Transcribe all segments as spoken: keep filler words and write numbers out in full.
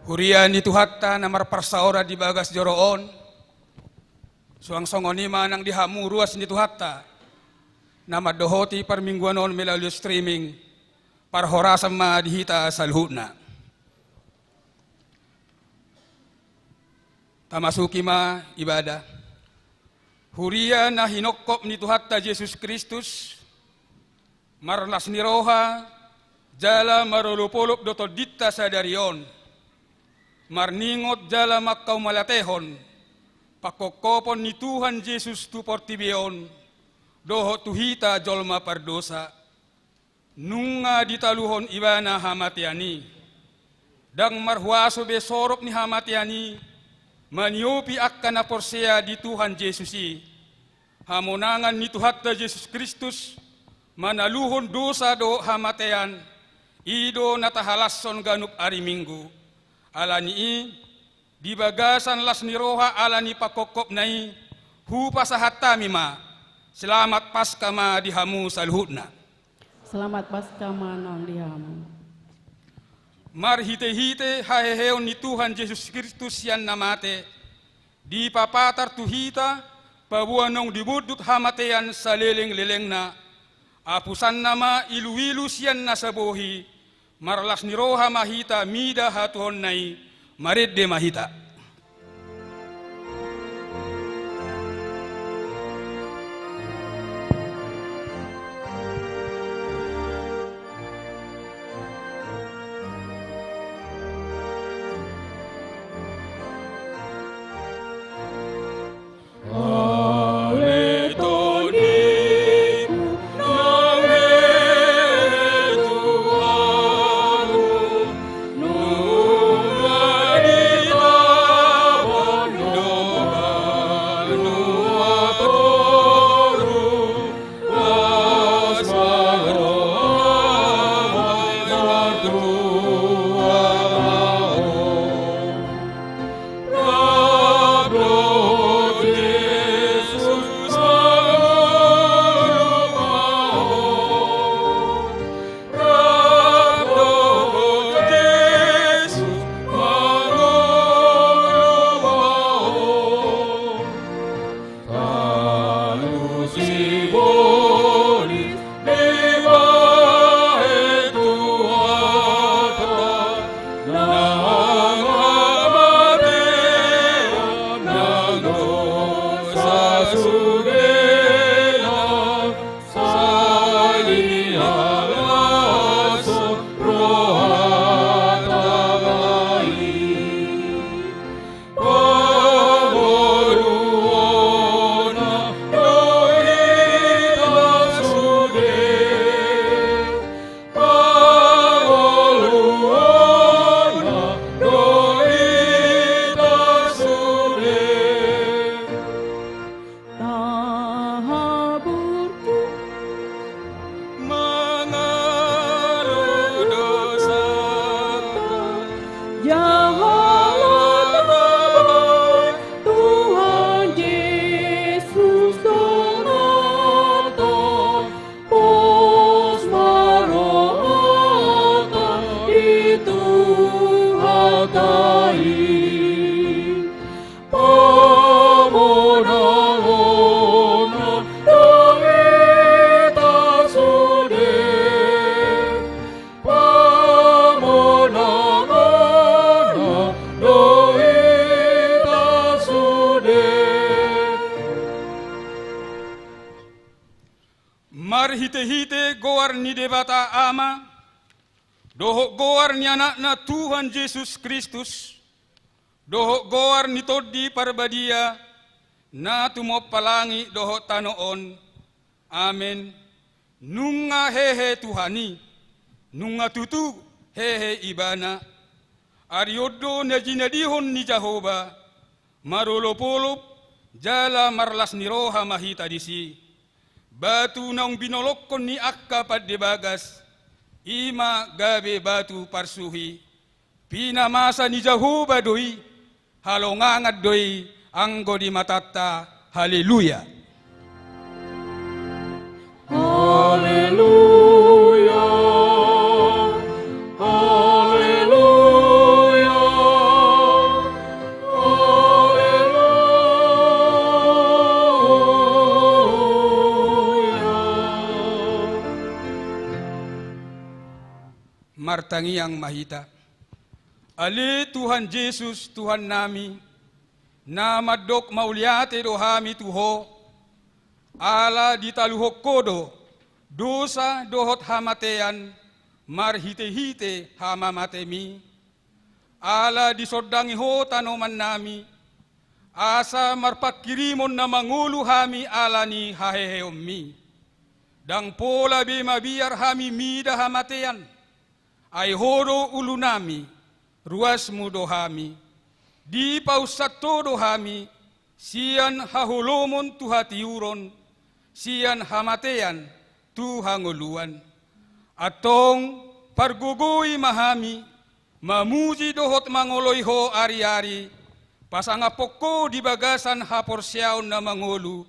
Huria ni Tuhanta na marparsaoran di bagas joro on, suang songon i ma nang di hamu ruas ni Tuhanta na mandohoti parmingguan on melalui streaming, parhorasan ma di hita saluhutna. Tamasuki ma ibadah. Huria na hinophop ni Tuhanta Jesus Kristus, marlas ni roha jala marolopolop do tondinta sadari on, marningot jala manghaumalatehon panghophopon ni Tuhan Jesus tu portibi on dohot tu hita jolma pardosa. Nunga ditaluhon Ibana hamatean i. Ndang marhuaso be sorop ni hamatean i maniopi angka na porsea di Tuhan Jesus i. Hamonangan ni Tuhanta Jesus Kristus manaluhon dosa dohot hamatean, i do na tahalashon ganup ari Minggu. Ala ni i, di bagasan las ni roha ala ni panghophopna i, hupasahat hami ma, Selamat Paskah ma di hamu saluhutna. Selamat Paskah ma nang di hamu. Marhitehite haheheon ni Tuhan Jesus Kristus sian na mate, dipapatar tu hita, paboa naung dibondut hamatean salelenglelengna, apusanna ma iluilu sian na sabohi, marlas ni roha ma hita mida hatuaonna i. Marende ma hita. Tahaburju. Mangalusi dosa. Jahala Tuhan Jesus dongan ta, pos ma rohanta di Tuhanta i. Pamonangonna do hita sude. Pamonangonna do hita sude. Marhitehite goar ni Debata Ama, dohot goar ni Anakna Tuhan Jesus Kristus, dohot goar ni Tondi Parbadia, na tumompa langit dohot tano on. Amen. Nunga hehe Tuhan i, nunga tutu hehe Ibana. Ari on do na jinadihon ni Jahowa, marolopolop jala marlas ni roha ma hita disi. Batu naung binolongkon ni angka pande bagas, i ma gabe batu parsuhi. Pinamasa ni Jahowa do i, halongangan do i anggo di matanta. Haleluya. Haleluya. Haleluya. Martangiang ma hita. Ale Tuhan Jesus, Tuhannami, na mandok mauliate do hami tu Ho, ala ditaluhon Ho do dosa dohot hamatean marhitehite hamamatemi, ala disondangi Ho tanomannami, asa marpanghirimon na mangolu hami ala ni haheheonmi. Ndang pola be mabiar hami mida hamatean, ai Ho do ulunami, ruasmu do hami. Dipaunsak Ho do hami sian haholomon tu hatiuron, sian hamatean tu hangoluan. Antong pargogoi ma hami mamuji dohot mangoloi Ho ariari, pasangaphon Ho di bagasan haporseaon na mangolu,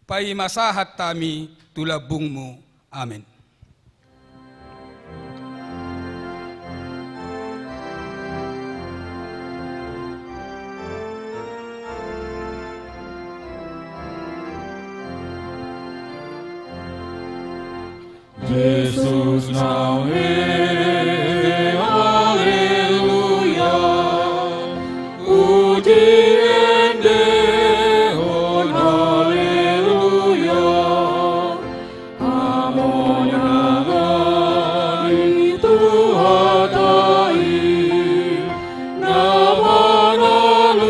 paima sahat hami tu lambungmu. Amen. Jesus nang he, haleluya. Puji endehon, haleluya. Hamonangan i Tuhanta i, na manaluhon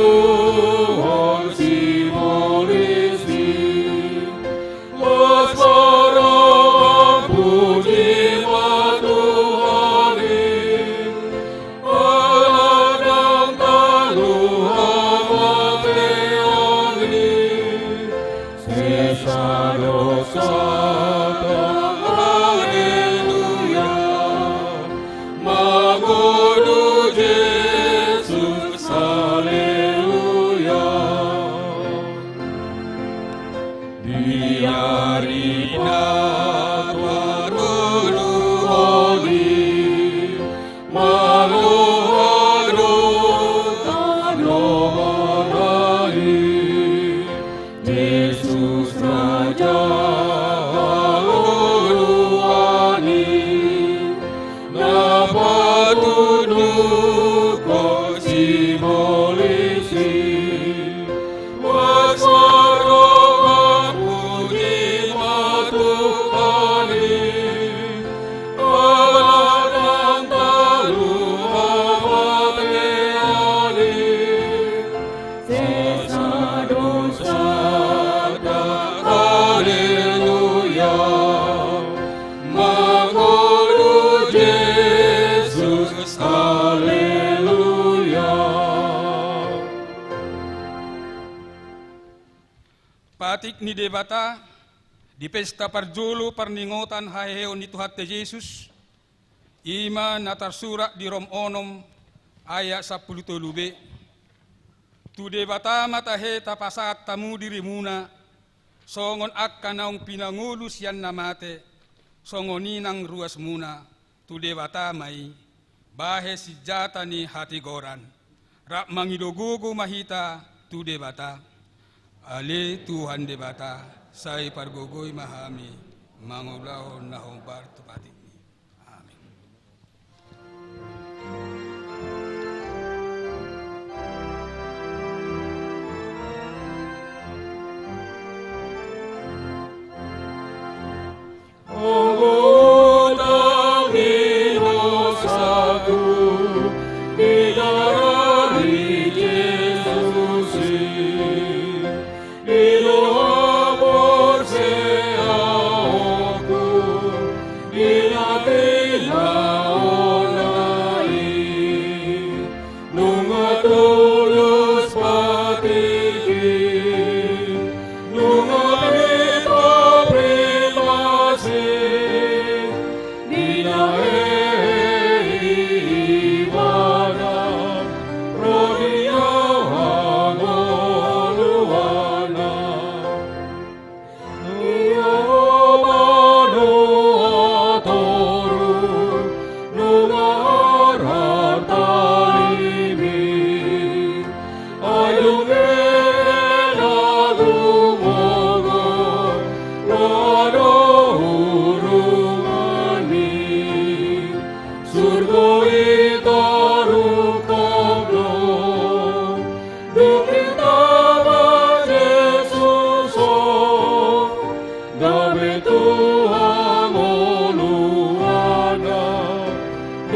sibolis i. Las ma roham, puji ma Tuhan i, ala ndang talu hamatean i. Sesa dosanta, haleluya. Mangolu Jesus, haleluya. Di ari na patolunhon i, maloha do tanomanna i. Jesus Raja hangoluan i, na patundukhon sibolis i. Las ma roham, puji ma Tuhan i, ala ndang talu hamatean i. Sesa dosanta, haleluya. Mangolu Jesus, haleluya. Patik ni Debata di pesta parjolo parningotan haheheon ni Tuhanta Jesus, i ma na tarsurat di Rom onom ayat sampulu tolu b. Tu Debata ma tahe tapasahat hamu dirimuna, songon angka naung pinangolu sian na mate, songon i nang ruasmuna, tu Debata ma i, bahen sinjata ni hatigoran. Rap mangido gogo ma hita tu Debata. Ale Tuhan Debata, sai pargogoi ma hami mangulahon na hombar tu patikmi. Amen. Anggo utang ni dosaku, di dara ni Jesus i, di roha porseaonku,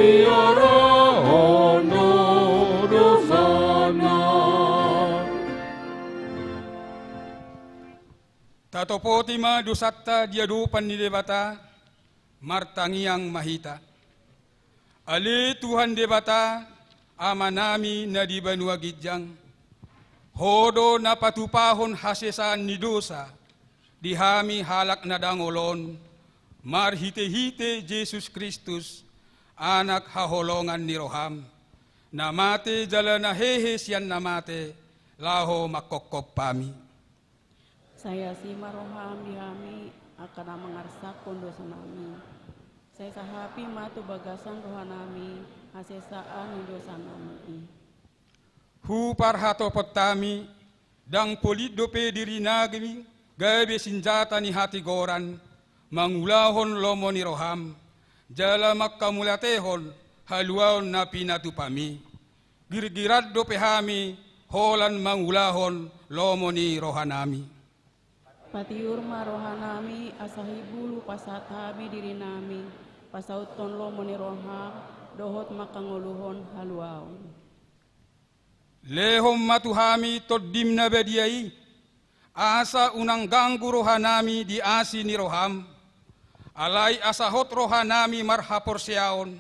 Iarahon do dosana. Tatopoti ma dosanta di adopan ni Debata, martangiang ma hita. Ale Tuhan Debata, Amanami na di banua ginjang, Ho do na patupahon hasesaan ni dosa di hami halak na dangol on, marhitehite Jesus Kristus, Anak haholongan ni roham, na mate jala na hehe sian na mate, laho manghophop hami. Sai asi ma roham di hami, angka na mangarsakhon dosanami. Sai sahapi ma tu bagasan rohanami hasesaan ni dosanami i. Huparhatopot hami, ndang polit dope dirinami gabe sinjata ni hatigoran, mangulahon lomo ni roham, jala manghamauliatehon haluaon na pinatupami. Girgiran dope hami holan mangulahon lomo ni rohanami. Patiur ma rohanami asa hibulu pasahat hami dirinami, pasauthon lomo ni roham, dohot mangkangoluhon haluaon. Lehon ma tu hami Tondim na badia i, asa unang ganggu rohanami di asi ni roham, alai asa hot rohanami marhaporseaon,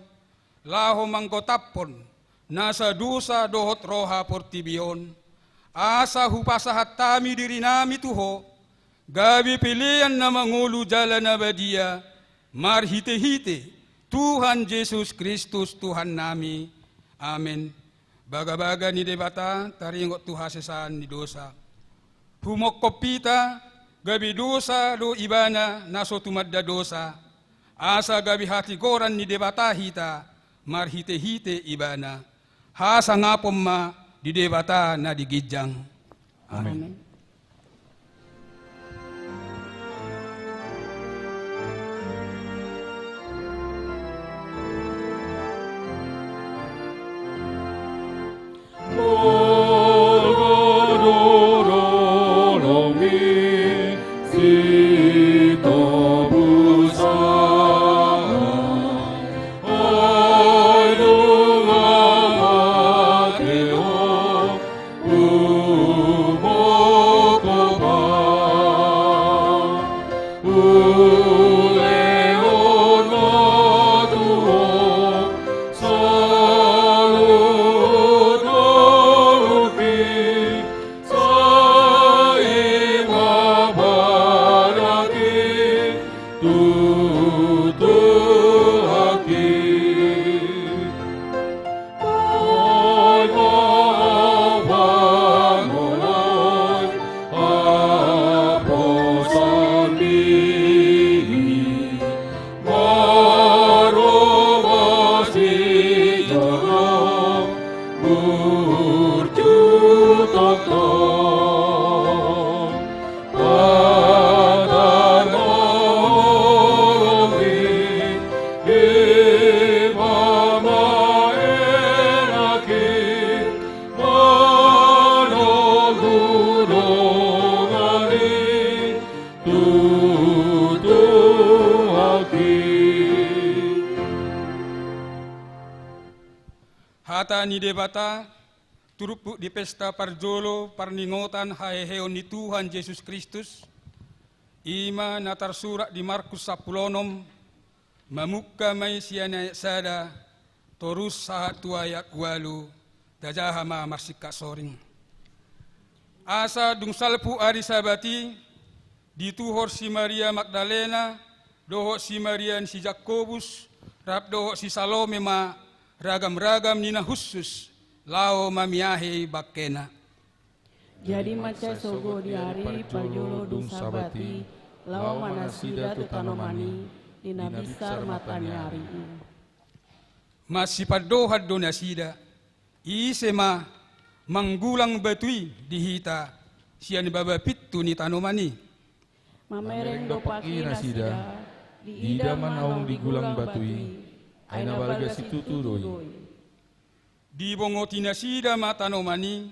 laho manggotaphon nasa dosa dohot roha portibi on, asa hupasahat hami dirinami tu Ho, gabe pelean na mangolu jala na badia, marhitehite Tuhan Jesus Kristus Tuhannami. Amen. Bagabaga ni Debata taringot tu hasesaan ni dosa. Humongkop hita, gabe dosa do Ibana na so tumanda dosa, asa gabe hatigoran ni Debata hita marhitehite Ibana. Hasangapon ma di Debata na di ginjang. Amen. Amen. Hata ni Debata, turpuk di pesta parjolo parningotan haheheon ni Tuhan Jesus Kristus, i ma na tarsurat di Markus sampulu onom, mamungka ma i sian ayat sada, torus sahat tu ayat ualu, tajaha ma marsingkat soring. Asa dung salpu ari Sabat i, dituhor si Maria Magdalena, dohot si Maria ni si Jakobus, rap dohot si Salome ma, ragam-ragam ni na hushus, laho mamiahe bangkena. Jadi mansai sogo di ari parjolo dung Sabat i, laho ma nasida tu tanoman i, di na binsar mata ni ari i. Masipandohan do nasida, ise ma manggulang batu i di hita, sian baba pintu ni tanoman i. Mamereng dompak i nasida, diida ma naung digulang batu i, ai na balga situtu do i. Dibongoti nasida ma tanoman i,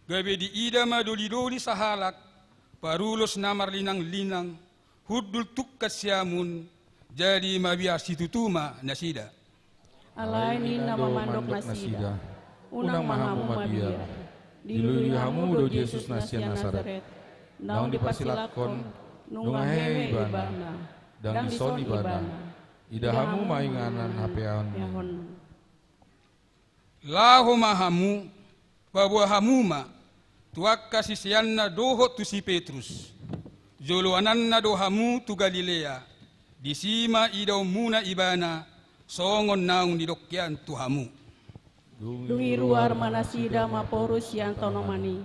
gabe diida ma doli-doli sahalak, parulos na marlinang-linang, hundul tungkan siamun, jadi mabiar situtu ma nasida. Alai ninna ma mandok nasida: Unang ma hamu mabiar. Dilului hamu do Jesus na sian Nasaret. Naung dipasilakkon, nunga hehe ibana, ndang dison ibana. Ida hamu ma inganan hapeaon. Laho ma hamu, paboa hamu ma tu angka siseanna dohot tu si Petrus. Joloananna do hamu tu Galilea, disi ma idaonmuna ibana, songon naung nidok hian tu hamu. Dung i ruar ma nasida maporus sian tanoman i.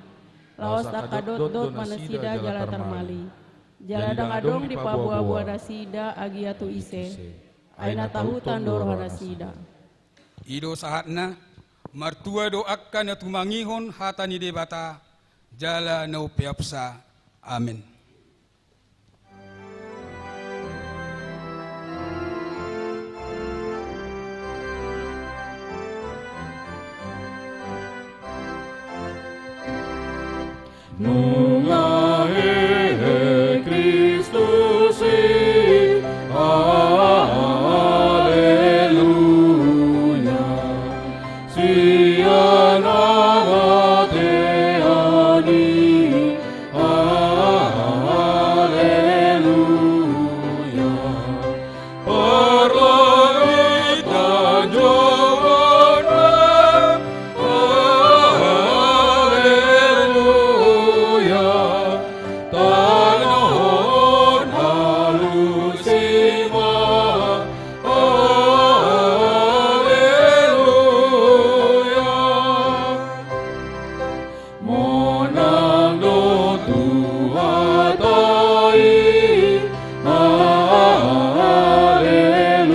Laos angka dotdot ma nasida jala tarmali. Jala ndang adong dipaboaboa nasida agia tu ise. Ai na tahutan do roha nasida. I do sahatna, martua do angka na tumangihon hata ni Debata, jala na umpeopsa. Amen. Nunga hehe Kristus i, aleluya. Sian hamatean i, aleluya. Parlangit tanjongonna, aleluya. Tano on alusi ma, aleluya. Monang do tu hata i, aleluya.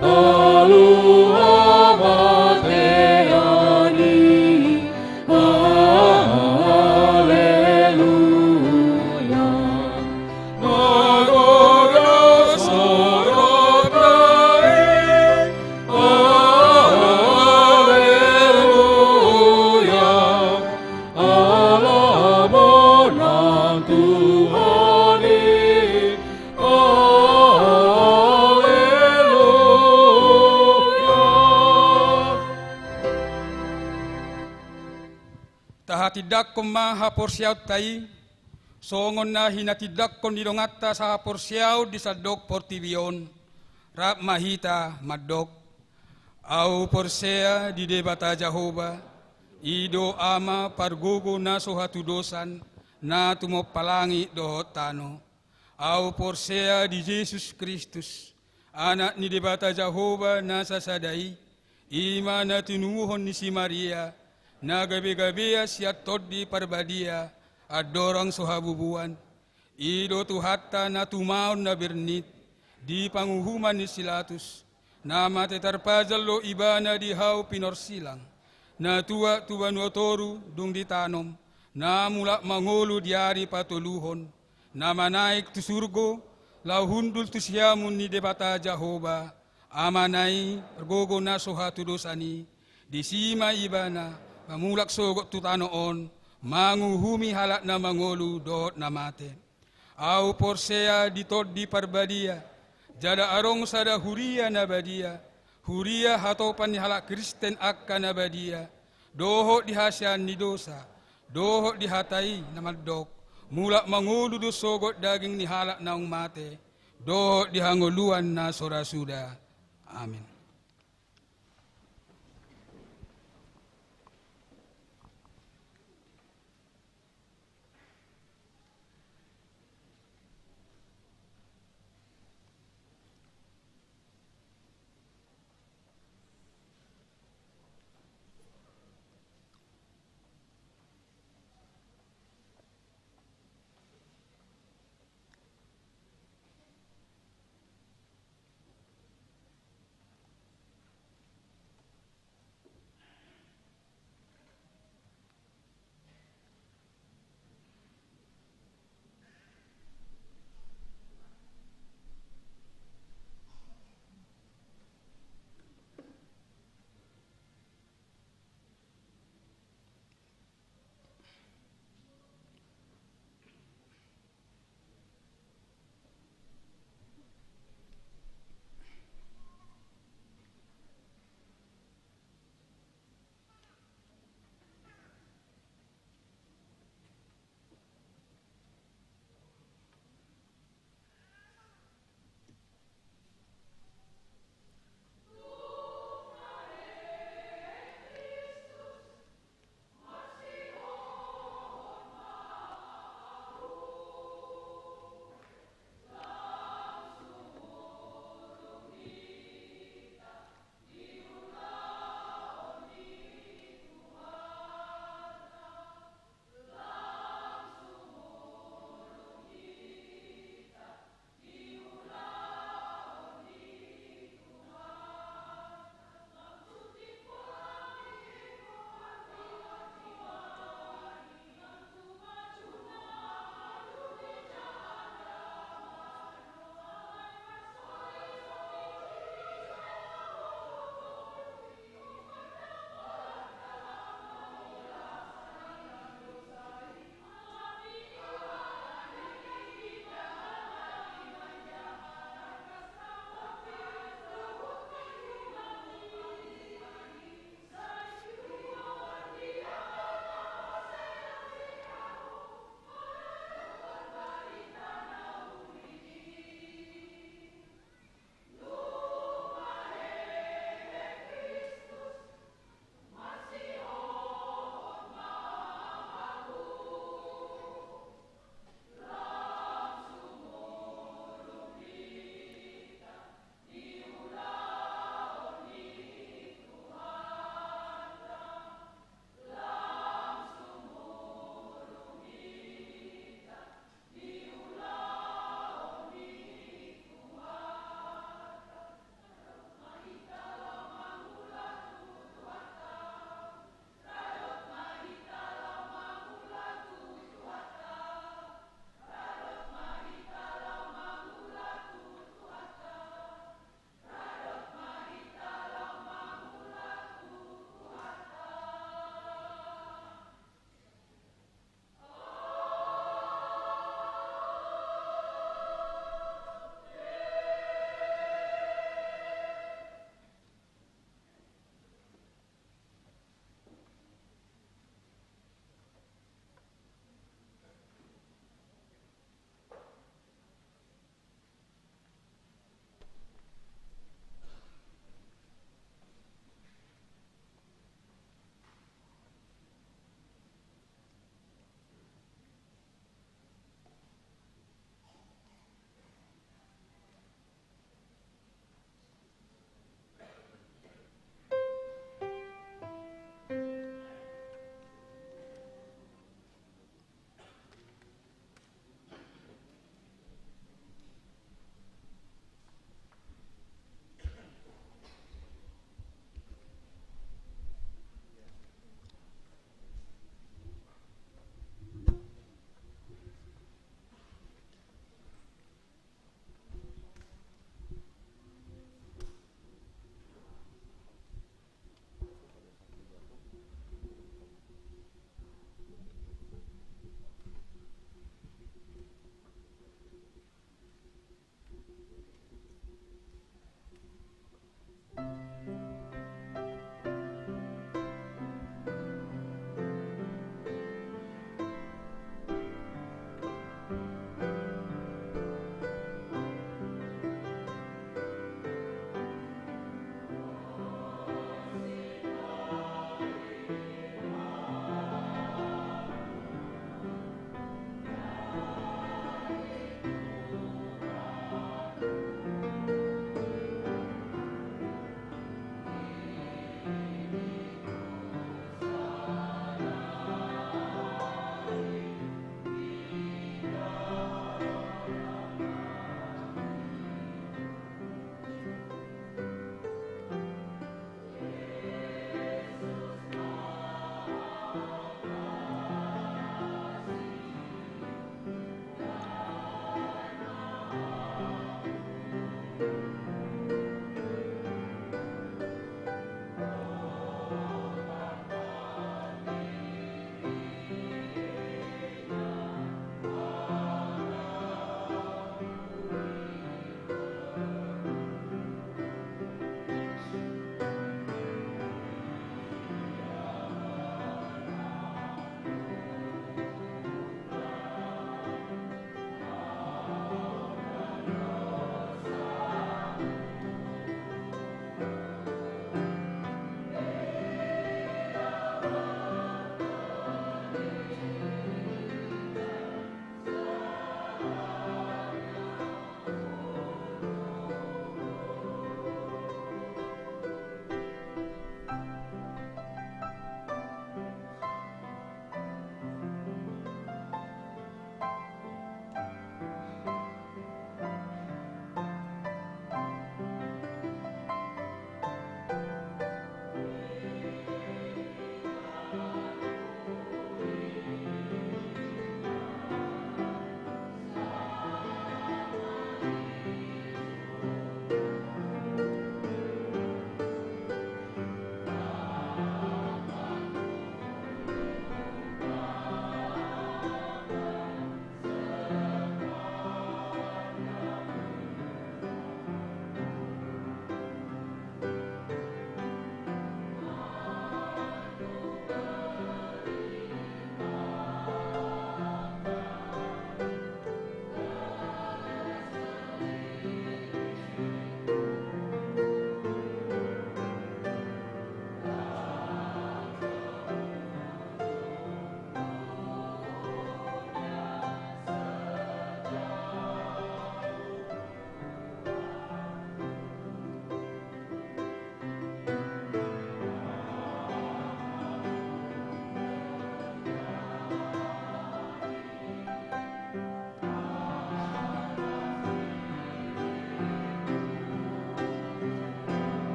Talu hamatean i, aleluya. Nagoras sorop na i, aleluya. Ala monang Tuhan i, aleluya. Tahatindangkon ma haporseaonta i, songon na hinatindangkon ni donganta sahaporseaon di sandok portibi on. Rap ma hita mandok: Ahu porsea di Debata Jahowa, i do Ama pargogo na so hatudosan, na tumompa langit dohot tano. Ahu porsea di Jesus Kristus, Anak ni Debata Jahowa na sasada i, i ma na tinubuhon ni si Maria, na gabegabean sian Tondi Parbadia, andorang so habubuan. I do Tuhanta na tumaon na bernit, di panguhuman ni si Latus, na mate tarpajal do ibana di hau pinorsilang, na tuat tu banua toru dung ditanom, na mulak mangolu di ari patoluhon, na manaek tu surgo, laho hundul tu siamun ni Debata Jahowa, Amana i, pargogo na so hatudosan i, disi ma ibana mamulak sogot tu tano on, manguhumi halak na mangolu dohot na mate. Ahu porsea di Tondi Parbadia, jala adong sada huria na badia, huria hatopan ni halak Kristen angka na badia, dohot di hasean ni dosa, dohot di hata i na mandok, mulak mangolu do sogot daging ni halak naung mate, dohot di hangoluan na so ra suda. Amen.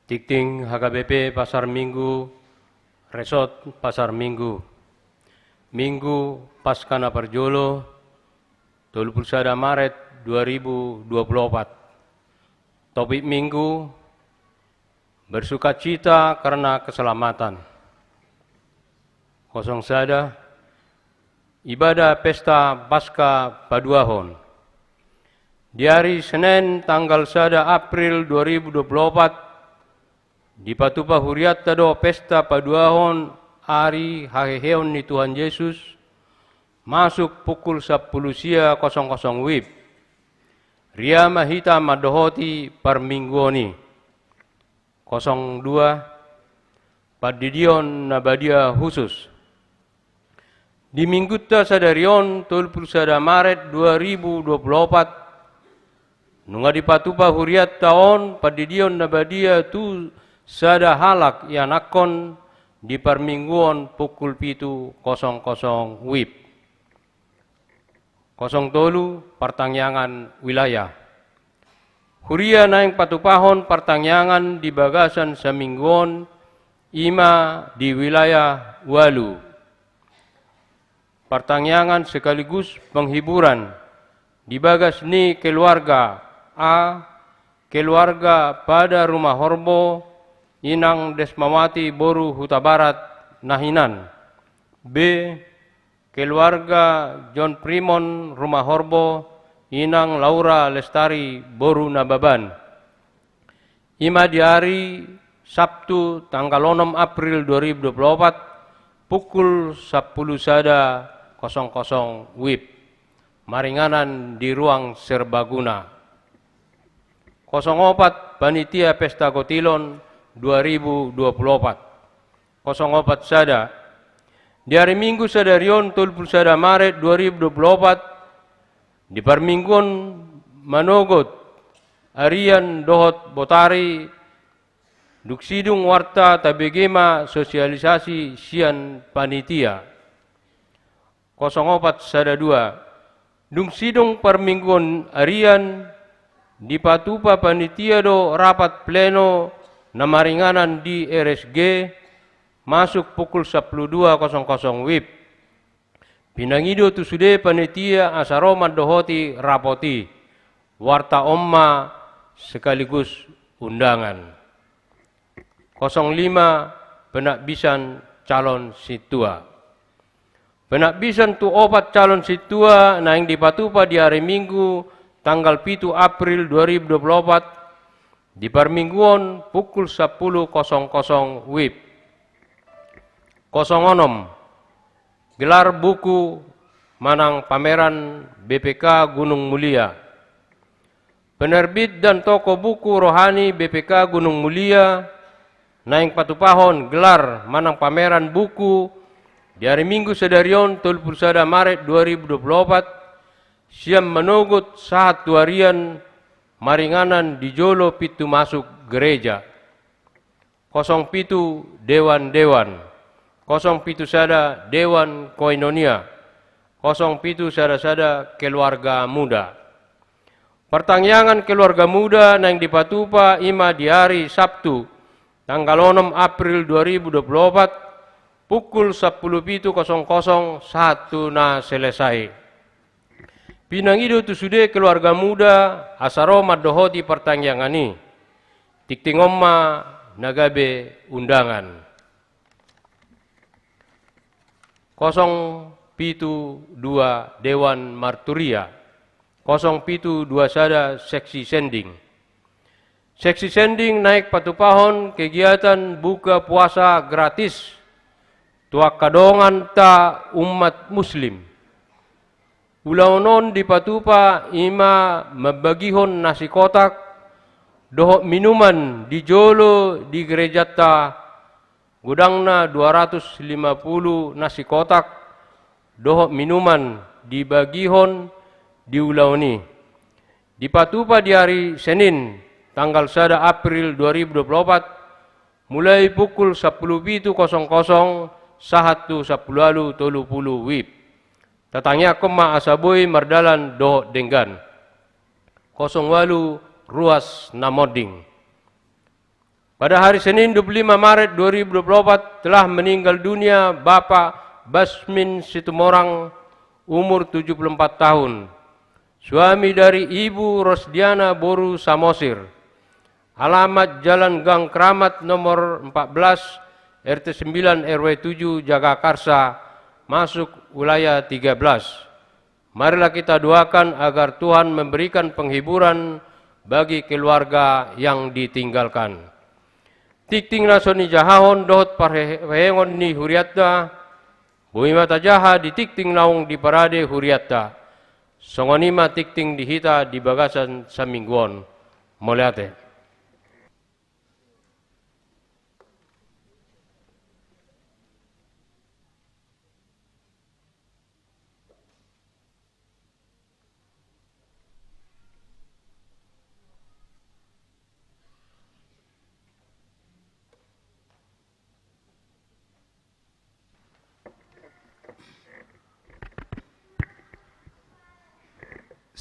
Tingting H K B P Pasar Minggu, Resort Pasar Minggu. Minggu Paskah na parjolo, tolu pulu sada Maret dua ribu dua pulu opat. Topik Minggu, bersukacita karena keselamatan. Kosong sada, ibadah pesta Paskah paduahon. Di ari Senen tanggal sada April dua ribu dua pulu opat, dipatupa hurianta do pesta paduahon ari haheheon ni Tuhan Jesus, masuk pukul sampulu sia kosong kosong wib. Ria ma hita mandohoti parmingguon i. Kosong dua, pandidion na badia husus. Di Minggunta sadari on, tolu pulu sada Maret dua ribu dua pulu opat, nunga dipatupa hurianta on pandidion na badia tu sada halak ianakhon di parmingguon pukul pitu kosong kosong wib. Kosong tolu, partangiangan wilayah. Huria naeng patupahon partangiangan di bagasan saminggu on, i ma di wilayah ualu. Partangiangan sekaligus penghiburan di bagas ni keluarga A, keluarga Pada Rumah Horbo, Inang Desmawati boru Hutabarat na hinan. B, keluarga John Primon Rumah Horbo, Inang Laura Lestari boru Nababan. I ma di ari Sabtu tanggal onom April dua ribu dua pulu opat, pukul sampulu sada kosong kosong wib. Maringanan di ruang serbaguna. Kosong opat, panitia pesta gotilon dua ribu dua pulu opat. Kosong opat sada. Di ari Minggu sadari on, tolu pulu sada Maret dua ribu dua pulu opat, di parmingguon manogot arian dohot botari, dung sidung warta tabege ma sosialisasi sian panitia. Kosong opat sada dua. Dung sidung parmingguon arian, dipatupa panitia do rapat pleno na maringanan di R S G, masuk pukul sampulu dua kosong kosong wib. Pinangido tu sude panitia asa ro mandohoti rapot i. Warta on ma sekaligus undangan. Kosong lima, penakbisan calon sintua. Penakbisan tu opat calon sintua naeng dipatupa di ari Minggu tanggal pitu April dua ribu dua pulu opat, di parmingguon pukul sampulu kosong kosong wib. Kosong onom, gelar buku manang pameran B P K Gunung Mulia. Penerbit dan toko buku rohani B P K Gunung Mulia naeng patupahon gelar manang pameran buku di ari Minggu sadari on, tolu pulu sada Maret dua ribu dua pulu opat, sian manogot sahat tu arian maringanan di jolo pintu masuk gereja. Kosong pitu, dewan-dewan. Kosong pitu sada, dewan koinonia. Kosong pitu sada sada, keluarga muda. Partangiangan keluarga muda naeng dipatupa i ma di ari Sabtu tanggal onom April dua ribu dua pulu opat, pukul sampulu pitu kosong kosong sahat tu na selesai. Pinangido tu sude keluarga muda asa ro mandohoti partangiangan i. Tingting on ma na gabe undangan. Kosong pitu dua, dewan marturia. Kosong pitu dua sada, seksi sending. Seksi sending naeng patupahon kegiatan buka puasa gratis tu angka donganta umat muslim. Ulaon on dipatupa i ma mambagihon nasi kotak dohot minuman di jolo di gerejanta, godangna dua ratus lima pulu nasi kotak dohot minuman dibagihon di ulaon i. Dipatupa di ari Senin tanggal sada April dua ribu dua pulu opat, mulai pukul sampulu pitu kosong kosong sahat tu sampulu ualu tolu pulu wib. Tatangiangkon ma asa boi mardalan dohot denggan. Kosong ualu, ruas na monding. Pada hari Senin dua puluh lima Maret dua ribu dua puluh empat telah meninggal dunia Bapak Basmin Situmorang, umur tujuh puluh empat tahun, suami dari Ibu Rosdiana boru Samosir. Alamat Jalan Gang Keramat nomor empat belas, R T sembilan, R W tujuh, Jagakarsa, masuk wilayah tiga belas. Marilah kita doakan agar Tuhan memberikan penghiburan bagi keluarga yang ditinggalkan. Tingting na so nijahahon dohot parhehengon ni hurianta, boi ma tajaha di tingting naung diparade hurianta. Songon i ma tingting di hita di bagasan saminggu on. Mauliate.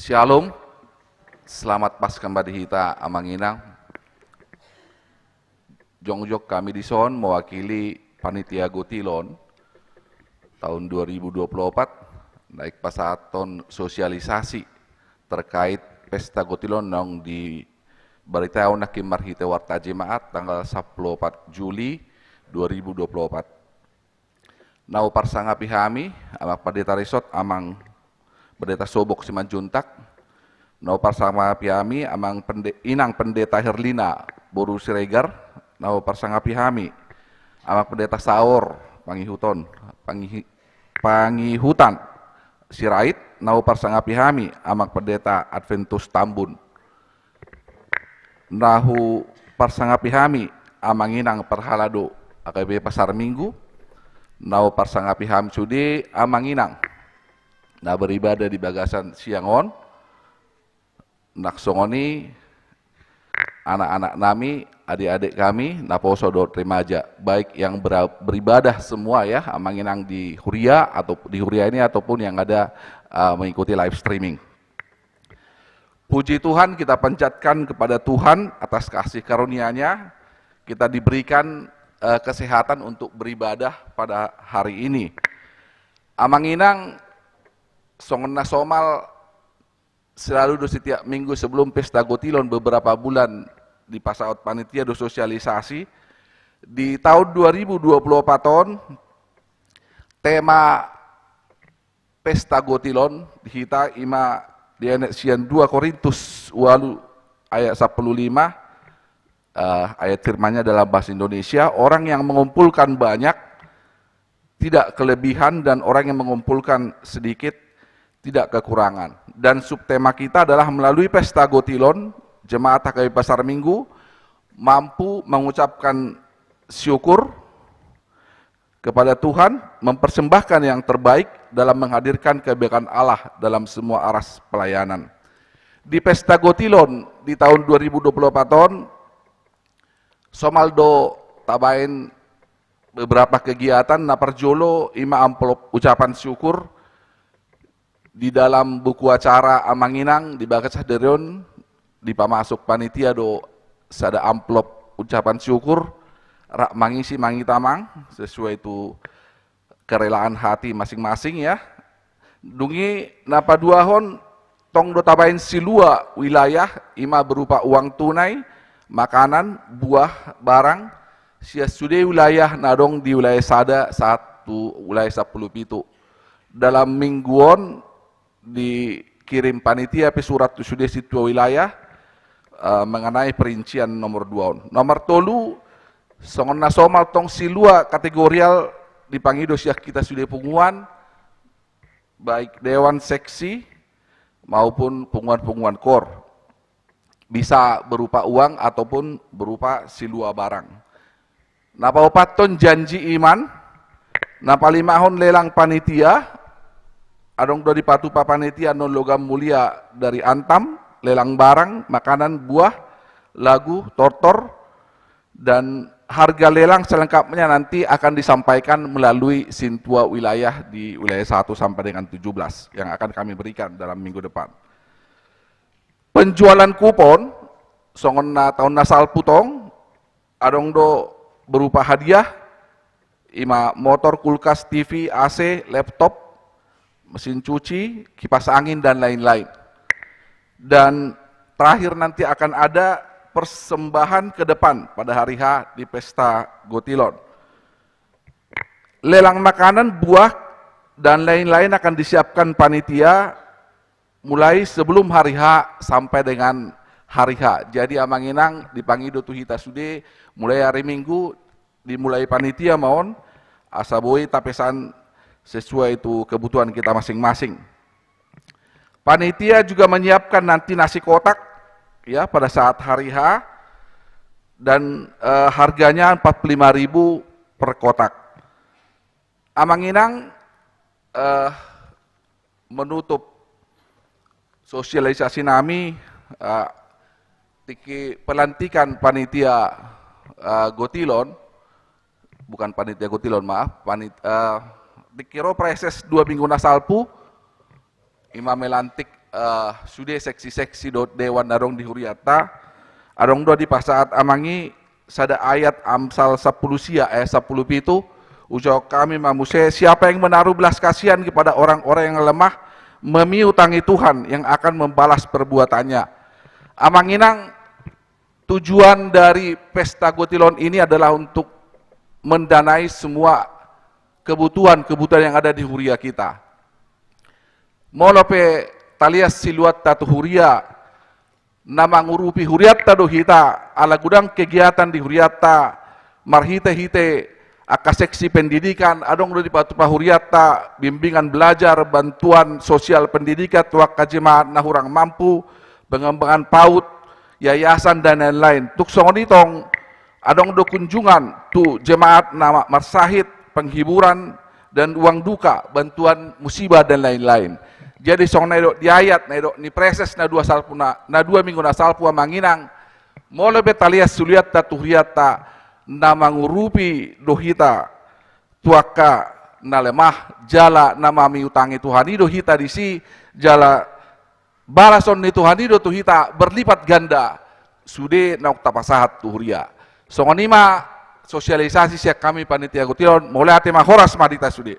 Syalom. Selamat Paskah ma di hita, Amang Inang. Jongjong hami dison mewakili panitia Gotilon tahun dua ribu dua puluh empat, naeng pasahathon sosialisasi terkait pesta Gotilon naung dibaritahon nangkin marhite warta Jemaat tanggal sampulu opat Juli dua ribu dua puluh empat. Na huparsangapi hami, Amang Pendeta Risot, Amang Pendeta Sobok Simanjuntak. Na huparsangapi hami, Amang Pende-, Inang Pendeta Herlina boru Siregar. Na huparsangapi hami, Amang Pendeta Saor Pangihuton, Pangihi-, Pangihutan Sirait. Na huparsangapi hami, Amang Pendeta Adventus Tambun. Na huparsangapi hami, Amang Inang parhalado H K B P Pasar Minggu. Na huparsangapi hami sude, Amang Inang na beribadah di bagasan siang on. Nang songon i anak-anak nami, adik-adik kami, naposo dohot remaja, baik yang bera-, beribadah semua ya, Amang Inang di huria atau di huria ini ataupun yang ada, eh, mengikuti live streaming. Puji Tuhan, kita panjatkan kepada Tuhan atas kasih karunia-Nya, kita diberikan, eh, kesehatan untuk beribadah pada hari ini. Amang Inang, songon na somal, selalu do setiap minggu sebelum pesta Gotilon beberapa bulan dipasahat panitia do sosialisasi. Di tahun dua ribu dua puluh empat on, tema pesta Gotilon di hita ima dienet sian dua Korintus ualu ayat sampulu lima, eh, ayat firman-Nya dalam bahasa Indonesia, orang yang mengumpulkan banyak tidak kelebihan, dan orang yang mengumpulkan sedikit tidak kekurangan. Dan subtema kita adalah melalui pesta Gotilon, jemaat H K B P Pasar Minggu mampu mengucapkan syukur kepada Tuhan, mempersembahkan yang terbaik dalam menghadirkan kemuliaan Allah dalam semua aras pelayanan. Di pesta Gotilon di tahun dua ribu dua puluh empat on, somal do tabaen beberapa kegiatan. Na parjolo ima amplop ucapan syukur. Di dalam buku acara Amang Inang di bagas sadari on dipamasuk panitia do sada amplop ucapan syukur, rap mangisi ma hita Amang, sesuai tu kerelaan hati masing-masing ya. Dung i na paduahon, tong do tabaen silua wilayah, ima berupa uang tunai, makanan, buah, barang, sian sude wilayah na adong di wilayah sada sahat tu wilayah sampulu pitu. Dalam minggu on dikirim panitia pe surat tu sude sintua wilayah, eh, mengenai perincian nomor dua on. Nomor tolu, songon na somal tong silua kategorial dipangido sian hita sude punguan, baik dewan seksi maupun punguan-punguan kor. Bisa berupa uang ataupun berupa silua barang. Na paopathon janji iman, na palimahon lelang panitia, adong do dipatupa panitia non logam mulia dari Antam, lelang barang, makanan, buah, lagu, tortor, dan harga lelang selengkapnya nanti akan disampaikan melalui sintua wilayah di wilayah satu sampai dengan tujuh belas yang akan kami berikan dalam minggu depan. Penjualan kupon, songon na taon na salpu tong, adong do berupa hadiah, ima motor, kulkas, T V, A C, laptop, mesin cuci, kipas angin, dan lain-lain. Dan terakhir nanti akan ada persembahan ke depan pada hari H di Pesta Gotilon. Lelang makanan, buah, dan lain-lain akan disiapkan panitia mulai sebelum hari H sampai dengan hari H. Jadi amang inang, dipangido tu hita sude, mulai hari Minggu dimulai panitia ma on, asa boi tapesan sesuai tu kebutuhan kita masing-masing. Panitia juga menyiapkan nanti nasi kotak, ya, pada saat hari H, dan eh, harganya empat puluh lima ribu per kotak. Amang inang, eh, menutup sosialisasi nami, eh, tingki pelantikan panitia eh, Gotilon, bukan panitia Gotilon, maaf, panit, eh, tingki ro praeses dua minggu na salpu, ima melantik eh, sude seksi-seksi dohot dewan na adong di hurianta. Adong do dipasahat amang i sada ayat Amsal sampulu sia, eh, sampulu pitu. Ujawab hami ma muse, siapa yang menaruh belas kasihan kepada orang-orang yang lemah, memiutangi Tuhan yang akan membalas perbuatannya. Amang inang, tujuan dari Pesta Gotilon ini adalah untuk mendanai semua kebutuhan-kebutuhan yang ada di huria kita. Molo pe talias siluanta tu huria, na mangurupi hurianta do hita, ala godang kegiatan di hurianta, marhite-hite angka seksi pendidikan, adong do dipatupa hurianta, bimbingan belajar, bantuan sosial pendidikan tu angka jemaat na hurang mampu, pengembangan PAUD, yayasan, dan lain-lain. Tung songon i tong, adong do kunjungan tu jemaat na marsahit, penghiburan, dan uang duka, bantuan musibah, dan lain-lain. Jadi songon na didok di ayat, na didok ni praeses na dua salpu na, na dua minggu na salpu amang inang, molo pe talias siluanta tu hurianta, na mangurupi do hita tu angka na lemah, jala na mamiutangi Tuhan i do hita disi, jala balason ni Tuhan i do tu hita berlipat ganda sude naung tapasahat tu huria. Songon i ma sosialisasi sian hami panitia Gotilon, mauliate ma, horas ma di hita sude.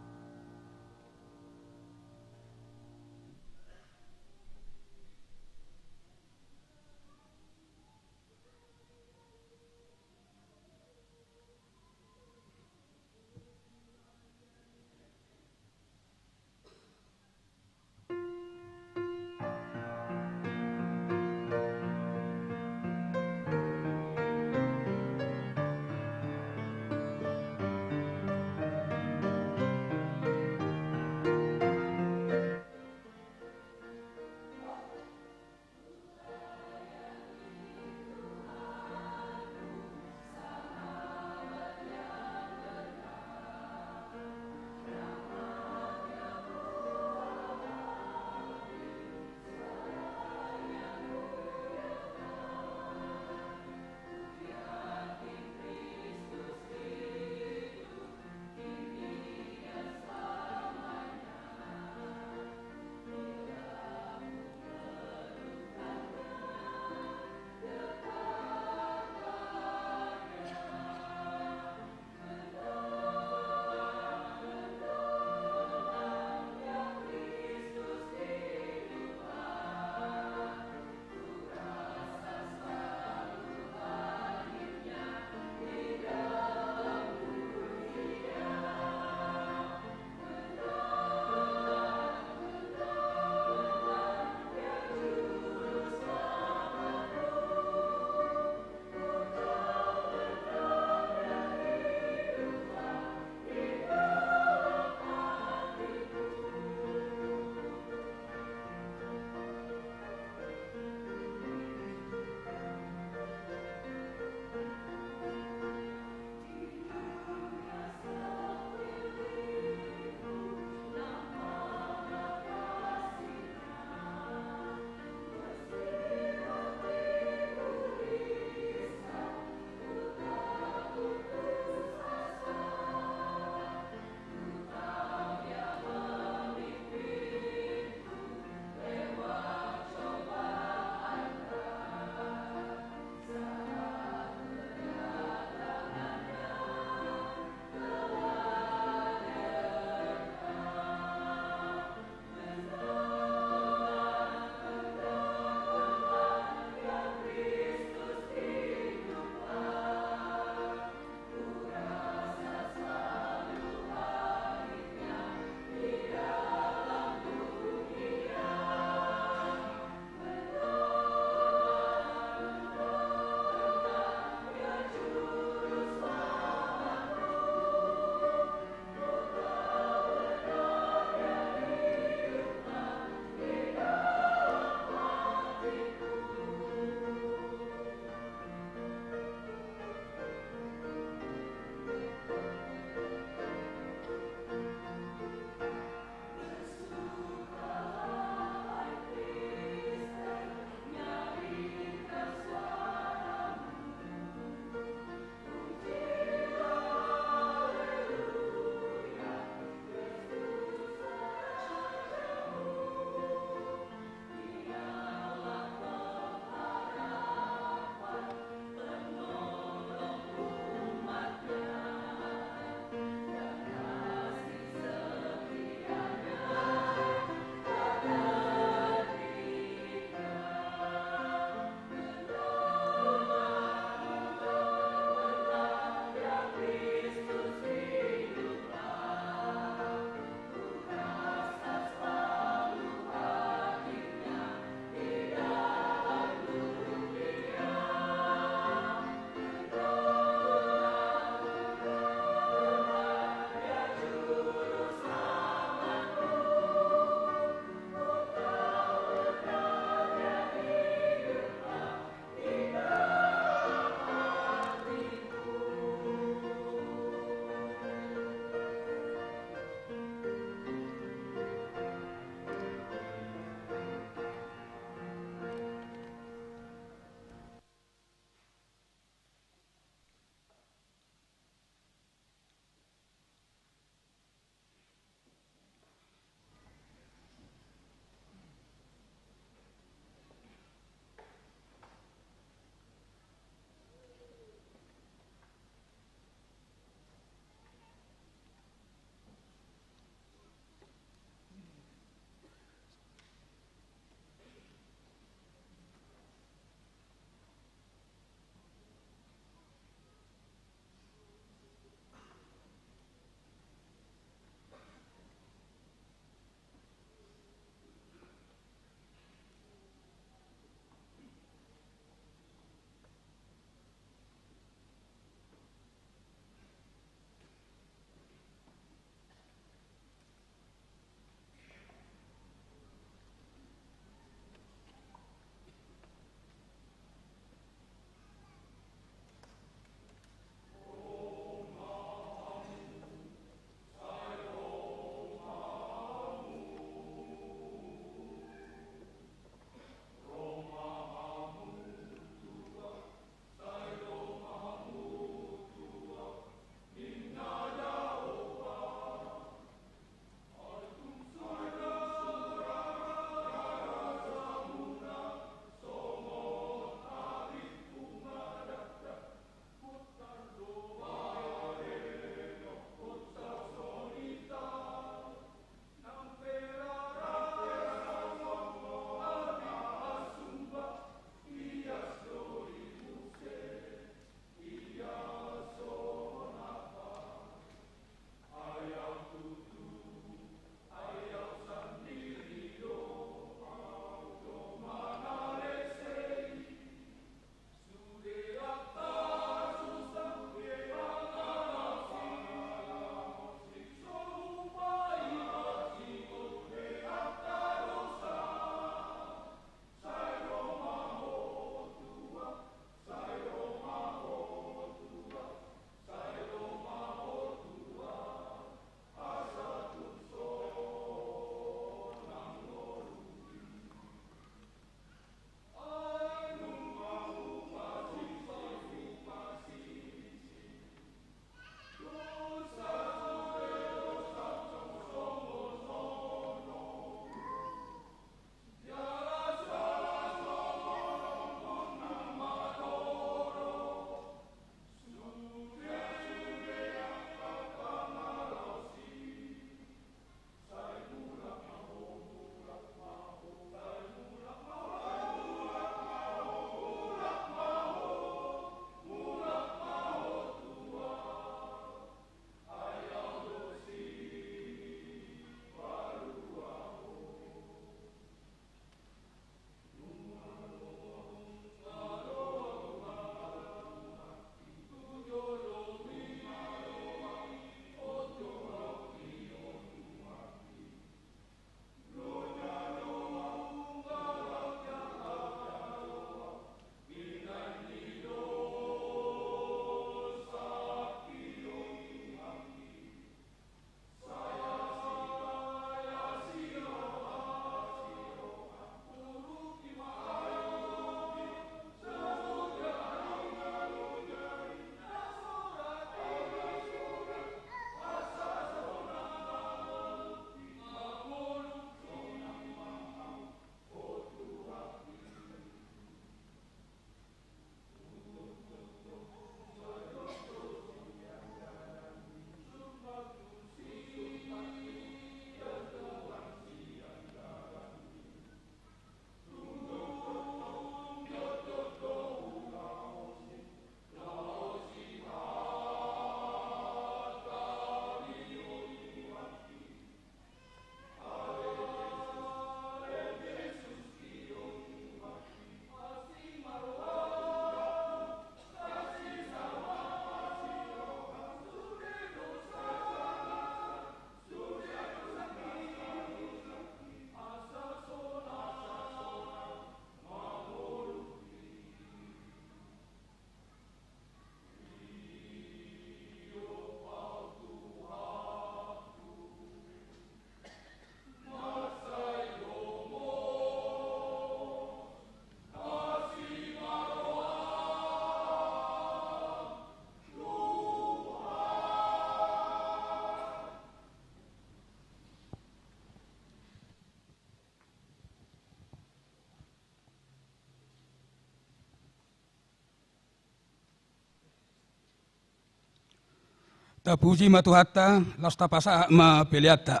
Tapuji ma Tuhanta, laos tapasahat ma peleanta.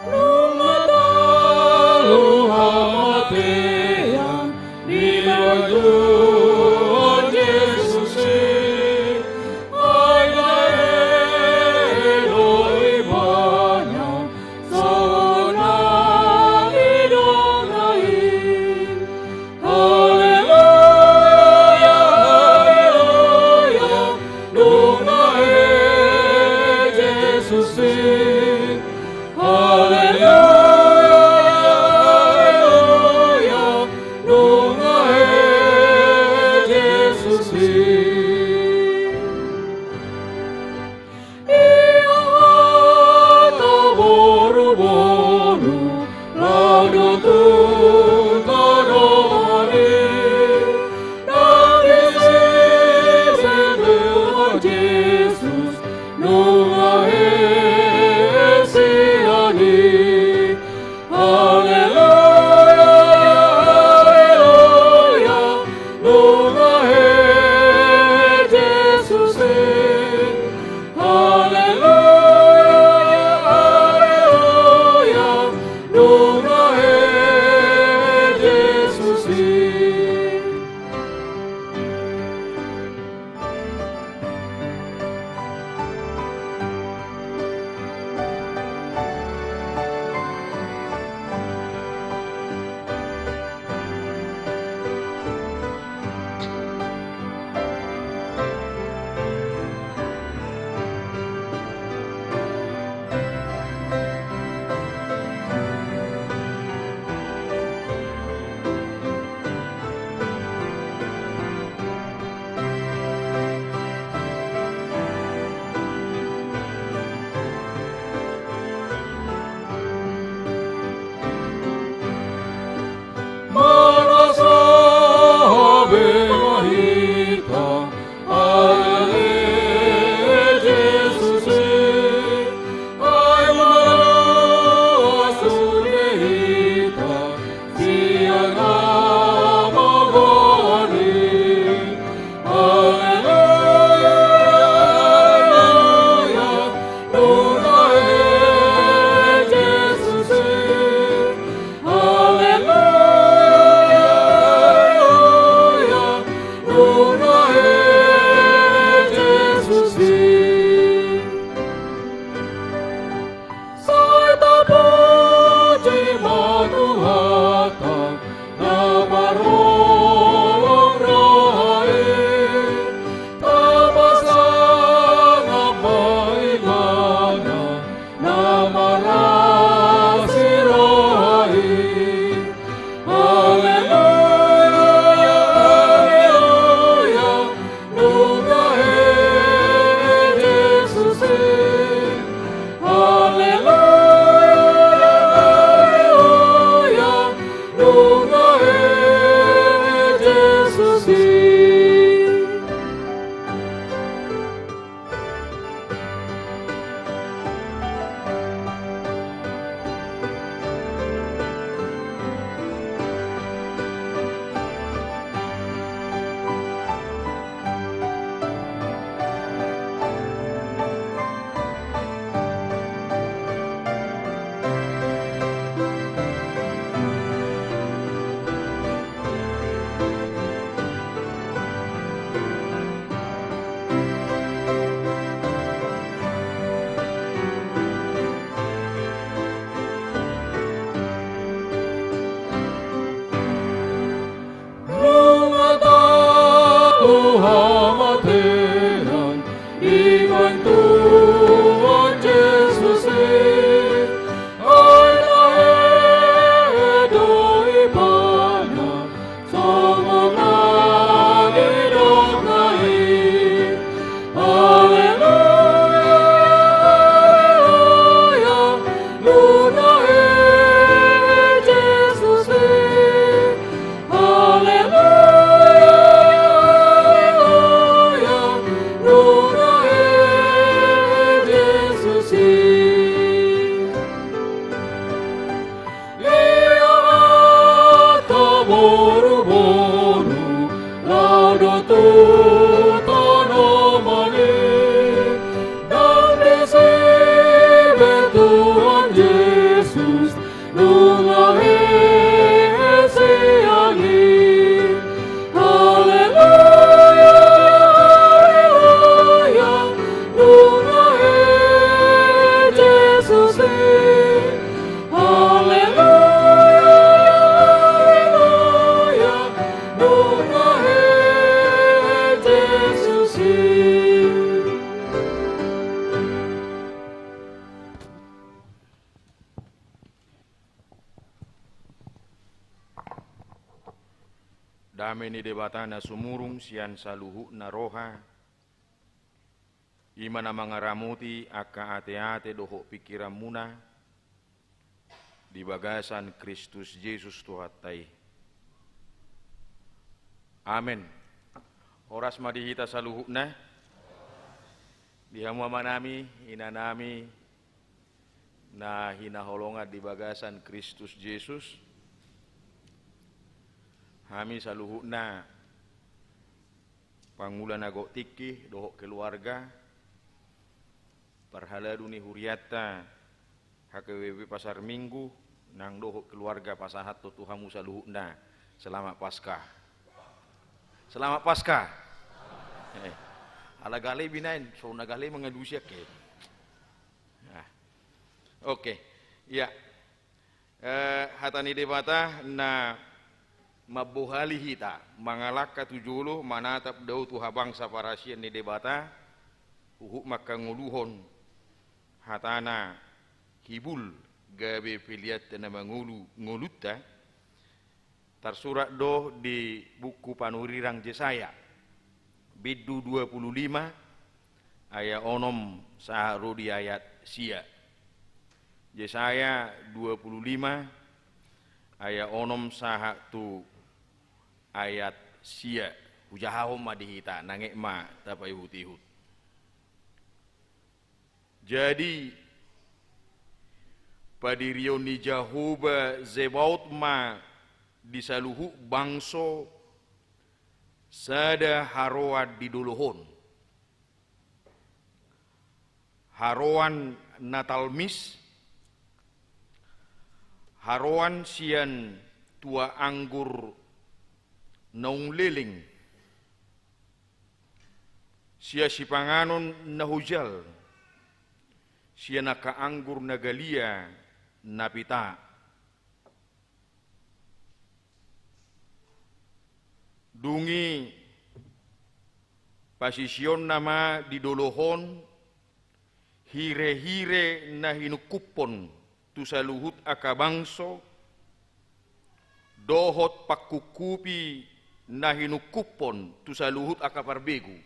Nunga talu hamatean ni Tuhan Jesus i, ai na eloi ibana songon na nidokna i. Haleluya, haleluya, nunga hea Jesus i. Haleluya, haleluya, nunga hea Jesus i. Ia hata boruboru, laho do tu tano ari, nang disi pe Tuhan Jesus, nunga hea sian i. Dame ni Debata na sumurung sian saluhutna roha, i ma na mangaramoti angka ateate dohot pingkiranmuna di bagasan Kristus Jesus Tuhanta i. Amen. Horas ma di hita saluhutna. Di hamu amanami, inanami, na hinaholongan di bagasan Kristus Jesus. Hami saluhutna pangula na gok tingki dohot keluarga, parhalado ni hurianta H K B P Pasar Minggu, nang dohot keluarga pasahathon tu hamu saluhutna. Selamat Paskah. Selamat Paskah. Eh, ala gale binaen, so na gale mangalusi angke. Nah. Oke. Iya. Eh, hata ni Debata na mambohali hita, mangalangka tu jolo, manatap dao tu habangsa parasian ni Debata, huhut mangkangoluhon hatana hibul gabe peleanta na mangolu ngolunta, tarsurat do di buku panurirang Jesaya, bindu dua puluh lima, ayat onom sahat ro di ayat sia. Jesaya dua puluh lima, ayat onom sahat tu ayat sia. Hujahahon ma di hita, nang ek ma tapaihut-ihut. Jadi, padirion ni Jahowa Zebaot ma di saluhut bangso sada haroan di dolok on. Haroan na talmis, haroan sian tua anggur naung leleng, sian sipanganon na hojal, sian angka anggur na galia na pita. Dung i pasisionna ma di dolok on hirehire na hinungkuphon tu saluhut angka bangso, dohot pangkungkupi na hinungkuphon tu saluhut angka parbegu.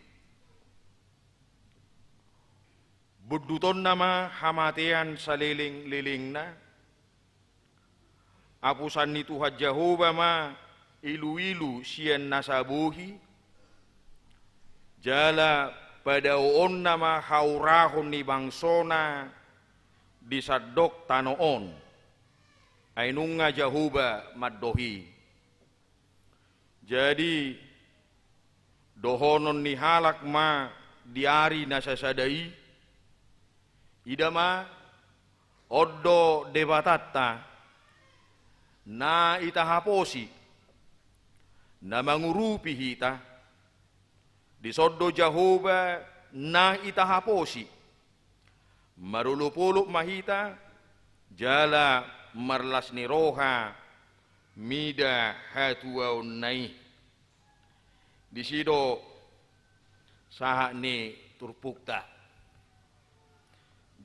Bondutonna ma hamatean salelenglelengna, apusan ni Tuhan Jahowa ma iluilu sian nasa bohi, jala padaoonna ma haurahon ni bangsona di sandok tano on. Ai nunga Jahowa mandok i. Jadi, dohonon ni halak ma di ari na sasada i, ida ma, on do Debatanta, na itahaposi, na mangurupi hita, dison do Jahowa na itahaposi, marolopolop ma hita, jala marlas ni roha mida hatuaonna i. Disi do sahat ni turpukta.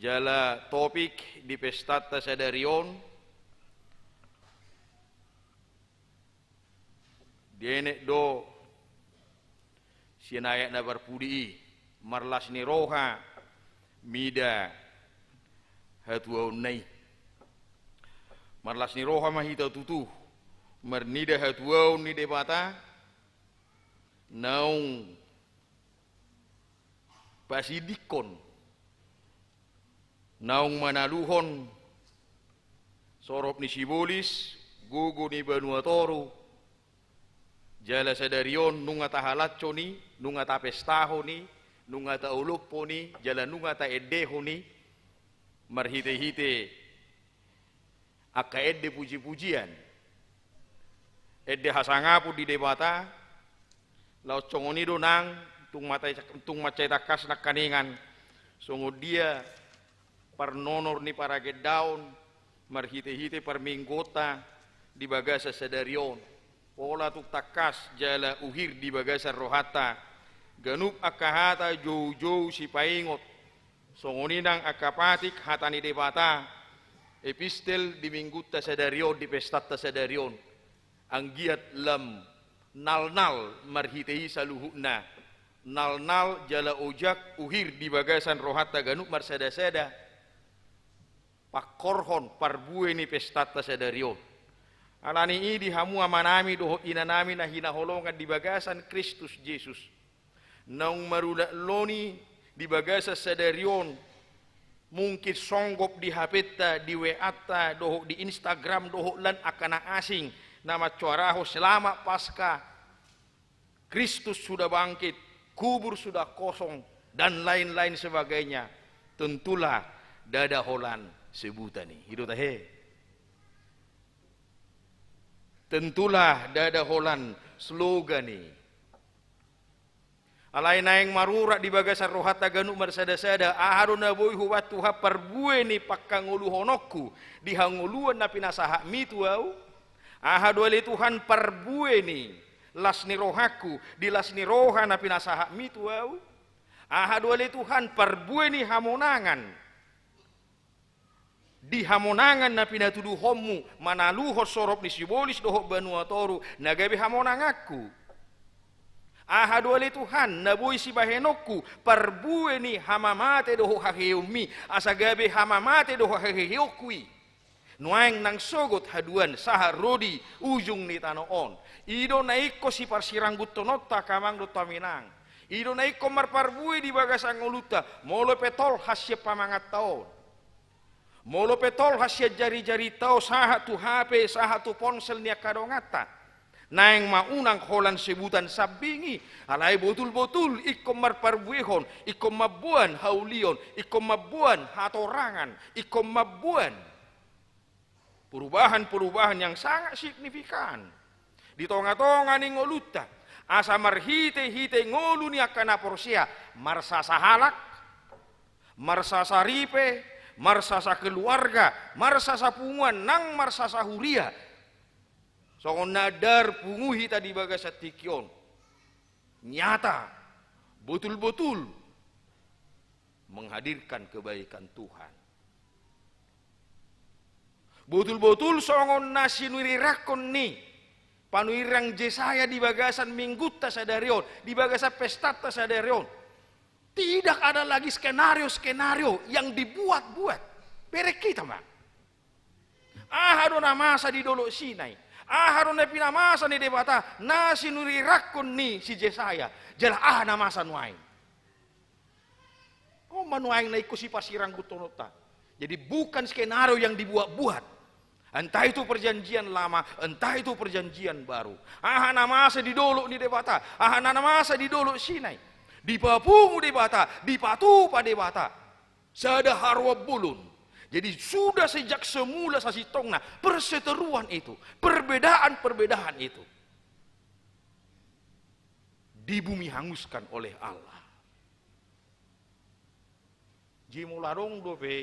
Jala topik di pestanta sadari on, dienet do sian ayat na parpudi i, marlas ni roha mida hatuaonna i. Marlas ni roha ma hita tutu marnida hatuaon ni Debata, naung pasidingkon, naung manaluhon sorop ni sibolis, gogo ni banua toru, jala sadari on nunga tahalashon i, nunga tapestahon i, nunga taolophon i, jala nunga taendehon i, marhitehite angka ende pujipujian, ende hasangapon di Debata. Laos songon i do nang, tung matai-, tung mansai tangkas nangkaningan songon dia parnonor ni paragendaon marhitehite parmingguonta di bagasan sadari on. Pola tung tangkas jala uhir di bagasan rohanta ganup angka hata joujou sipaingot, songon i nang angka patik hata ni Debata, epistel di minggunta sadari on, di pestanta sadari on. Anggiat lam Nalnal marhite i saluhutna, nalnal jala ojak uhir di bagasan rohanta ganup marsada-sada, pangkorhon parbue ni pestanta sadari on. Alani i di hamu amanami dohot inanami na hinaholongan di bagasan Kristus Jesus, naung marulakloni di bagasan sadari on, mungkin songgop di H P-nta, di W A-nta, dohot di Instagram, dohot lan angka na asing na mancoarahon selamat Paskah, Kristus sudah bangkit, kubur sudah kosong, dan lain-lain sebagainya, tentulah ndada holan sebutan i. I do tahe. Tentulah ndada holan slogan i. Alai naeng marurat di bagasan rohanta ganup marsada-sada, aha do na boi hubahen Tuhan parbue ni panghangoluhononku di hangoluan na pinasahatmi tu ahu? Aha do ale Tuhan parbue ni las ni rohangku di las ni roha na pinasahatmi tu ahu? Aha do ale Tuhan parbue ni hamonangan di hamonangan na pinatuduhonmu manaluhon sorop ni sibolis dohot banua toru na gabe hamonanganku? Aha do ale Tuhan na boi sibahenonku parbue ni hamamate dohot haheheonmi, asa gabe hamamate dohot haheheonku i? Nuaeng nang sogot haduan sahat ro di ujung ni tano on. I do na ingkon siparsiranggunhononta angka amang dohot hamu inang. I do na ingkon marparbue di bagasan ngolunta, molo pe tolhas sian pamanganta on. Molo pe tolhas sian jari-jarinta on sahat tu H P, sahat tu ponsel ni angka donganta. Naeng ma unang holan sebutan sambing i, alai botul-botul ingkon marparbuehon, ingkon mamboan haulion, ingkon mamboan hatorangan, ingkon mamboan perubahan-perubahan yang sangat signifikan di tonga-tonga ni ngolunta, asa marhite-hite ngolu ni angka na porsea, marsasa halak, marsasa ripe, marsasa keluarga, marsasa punguan nang marsasa huria. Songon na ndar pungu hita di bagasan tingki on, nyata, botul-botul menghadirkan kebaikan Tuhan. Botul-botul songon na sinurirangkon ni panurirang Jesaya di bagasan Minggunta sadari on, di bagasan pestanta sadari on. Tidak ada lagi skenario-skenario yang dibuat-buat. Berek hita ma. Aha do na masa di Dolok Sinai? Aha do na pinamasa ni Debata na sinurirangkon ni si Jesaya? Jala aha na masa nuaeng? On ma nuaeng na ingkon siparsiranggunhononta. Jadi bukan skenario yang dibuat-buat. Entah itu perjanjian lama, entah itu perjanjian baru. Aha na masa di dolok ni Debata, aha na masa di Dolok Sinai. Dipapungu Debata, dipatupa Debata. Sada haroan bolon. Jadi sudah sejak semula sasintongna perseteruan itu, perbedaan-perbedaan itu di bumi hanguskan oleh Allah. Jadi molo adong dope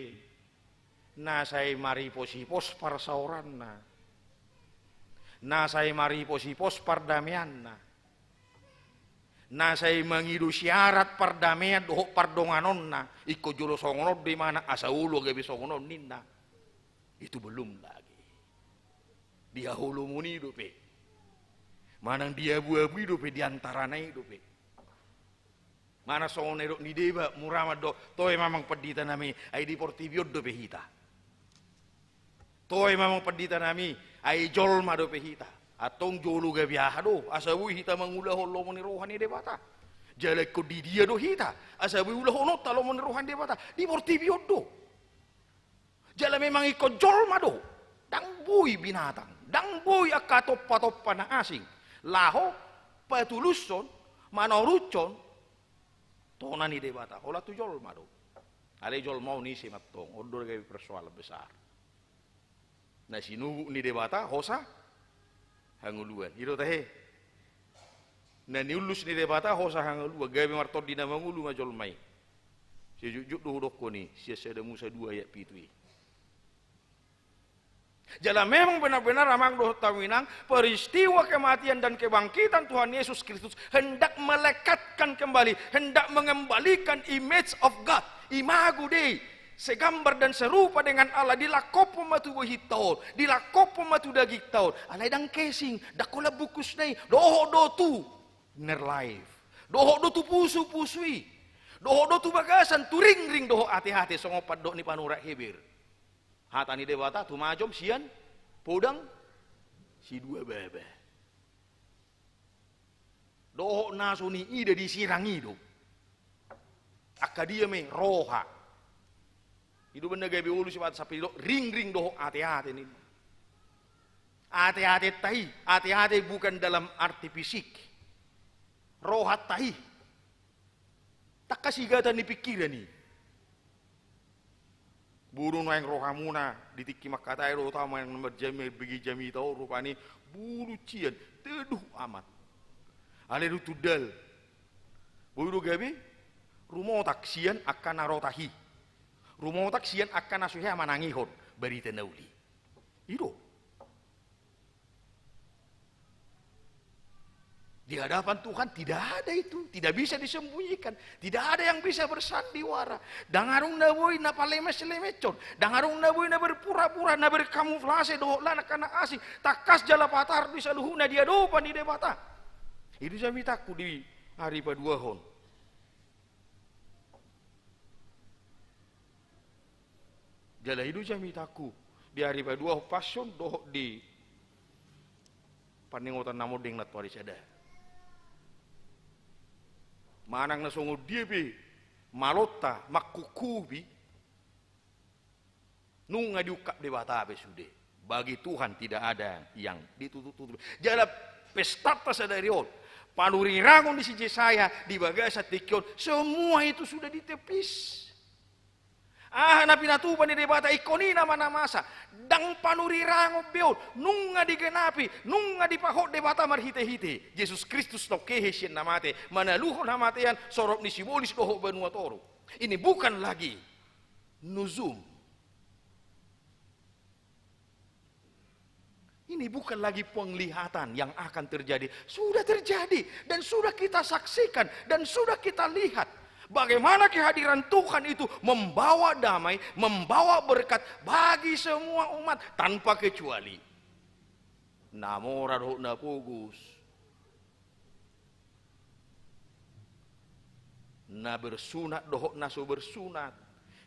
na sai maripos-ipos parsaoranna, na sai maripos-ipos pardameanna, na sai mangido syarat pardamean dohot pardonganonna, ingkon jolo songon on do imana asa olo gabe songon on ninna. Itu belum lagi. Di haholomon i dope, manang di abu-abu i dope, di antarana i dope. Manang songon na nidok ni deba mura mandok, toe ma amang pandita nami, ai di portibi on dope hita. Toe ma amang pandita nami, ai jolma dope hita. Antong jolo gabe aha do asa boi hita mangulahon lomo ni roha ni Debata? Jala ingkon di dia do hita asa boi ulahononta lomo ni roha ni Debata? Di portibi on do. Jala memang ingkon jolma do, ndang boi binatang, ndang boi angka tompa-tompa na asing laho patulushon, manoruthon tona ni Debata holan tu jolma do. Alai jolma on ise ma antong? On do na gabe persoalan besar. Na sinubuk ni Debata hosa hangoluan. I do tahe. Na niullus ni Debata hosa hangoluan, gabe martondi na mangolu ma jolma i. Sejujur do hudokkon i, sian Sada Musa dua ayat pitu i. Jala memang benar-benar amang dohot hamu inang, peristiwa kematian dan kebangkitan Tuhan Yesus Kristus hendak melekatkan kembali, hendak mengembalikan image of God, imago Dei, segambar dan serupa dengan Allah, dilangkophon ma tu bohinta on, dilangkophon ma tu dagingta on. Alai ndang kesing, ndang holan bungkusna i, dohot do tu inner life. Dohot do tu pusu-pusu i. Dohot do tu bagasan, tu ringring dohot ate-ate, songon pandok ni panurat Heber. Hata ni Debata tumajom sian podang siduababa. Dohot na so niida disirang i do. Angka dia ma i? Roha. I do umbahen na gabe olo sipata sampe didok ringring dohot ate-ate ninna. Ate-atenta i, ate-ate bukan dalam arti fisik. Rohanta i. Tangkas igatan ni pingkiran i. Boru, naeng rohamuna di tingki mangkatai do, tama naeng marjami, marbege jamita on, rupani boru sian, teduh amat. Alai dung tundal, boi do gabe rumotak sian angka na rotah i. Rumotak sian angka na so hea manangihon barita na uli. I do. Di hadapan Tuhan tidak ada itu, tidak bisa disembunyikan, tidak ada yang bisa bersandiwara. Ndang adong na boi na palemes-lemeshon, ndang adong na boi na berpura-pura, na berkamuflase dohot lan angka na asing, tangkas jala patar do i saluhutna di adopan ni Debata. I do jamitangku di ari paduahon. Jala i do jamitangku di ari paduahon Paskon dohot di parningotan na monding nantoari sada. Manang na songon dia pe malonta mangkungkupi, nunga diungkap Debata be sude. Bagi Tuhan tidak ada yang ditutup-tutup. Jala pestanta sadari on, panurirangon ni si Jesaya di bagasan tingki on, semua itu sudah ditepis. Aha na pinatupa ni Debata ingkon i nama na masa. Ndang panurirangon be on, nunga digenapi, nunga dipahot Debata marhite-hite Jesus Kristus, tongkehe sian na mate, manaluhon hamatean, sorop ni sibolis dohot banua toru. Ini bukan lagi nuzum. Ini bukan lagi penglihatan yang akan terjadi. Sudah terjadi dan sudah kita saksikan dan sudah kita lihat bagaimana kehadiran Tuhan itu membawa damai, membawa berkat bagi semua umat tanpa kecuali. Na mora dohot na pogos. Na bersunat dohot na so bersunat,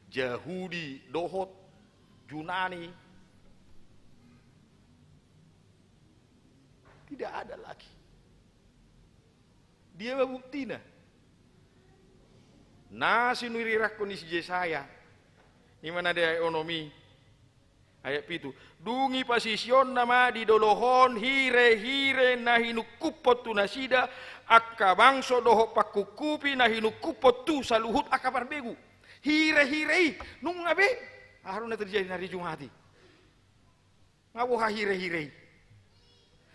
Jahudi dohot Junani. Tidak ada lagi. Dia ma buktina? Na sinurirangkon ni si Jesaya, i ma na di ayat onom i. Ayat pitu. Dung i pasisionna ma didolok on hire-hire na hinungkuphon tu nasida, angka bangso dohot pangkungkupi na hinungkuphon tu saluhut angka parbegu. Hire-hire i, nunga be. Aha do na terjadi na di Jumat i? Nga boha hire-hire i?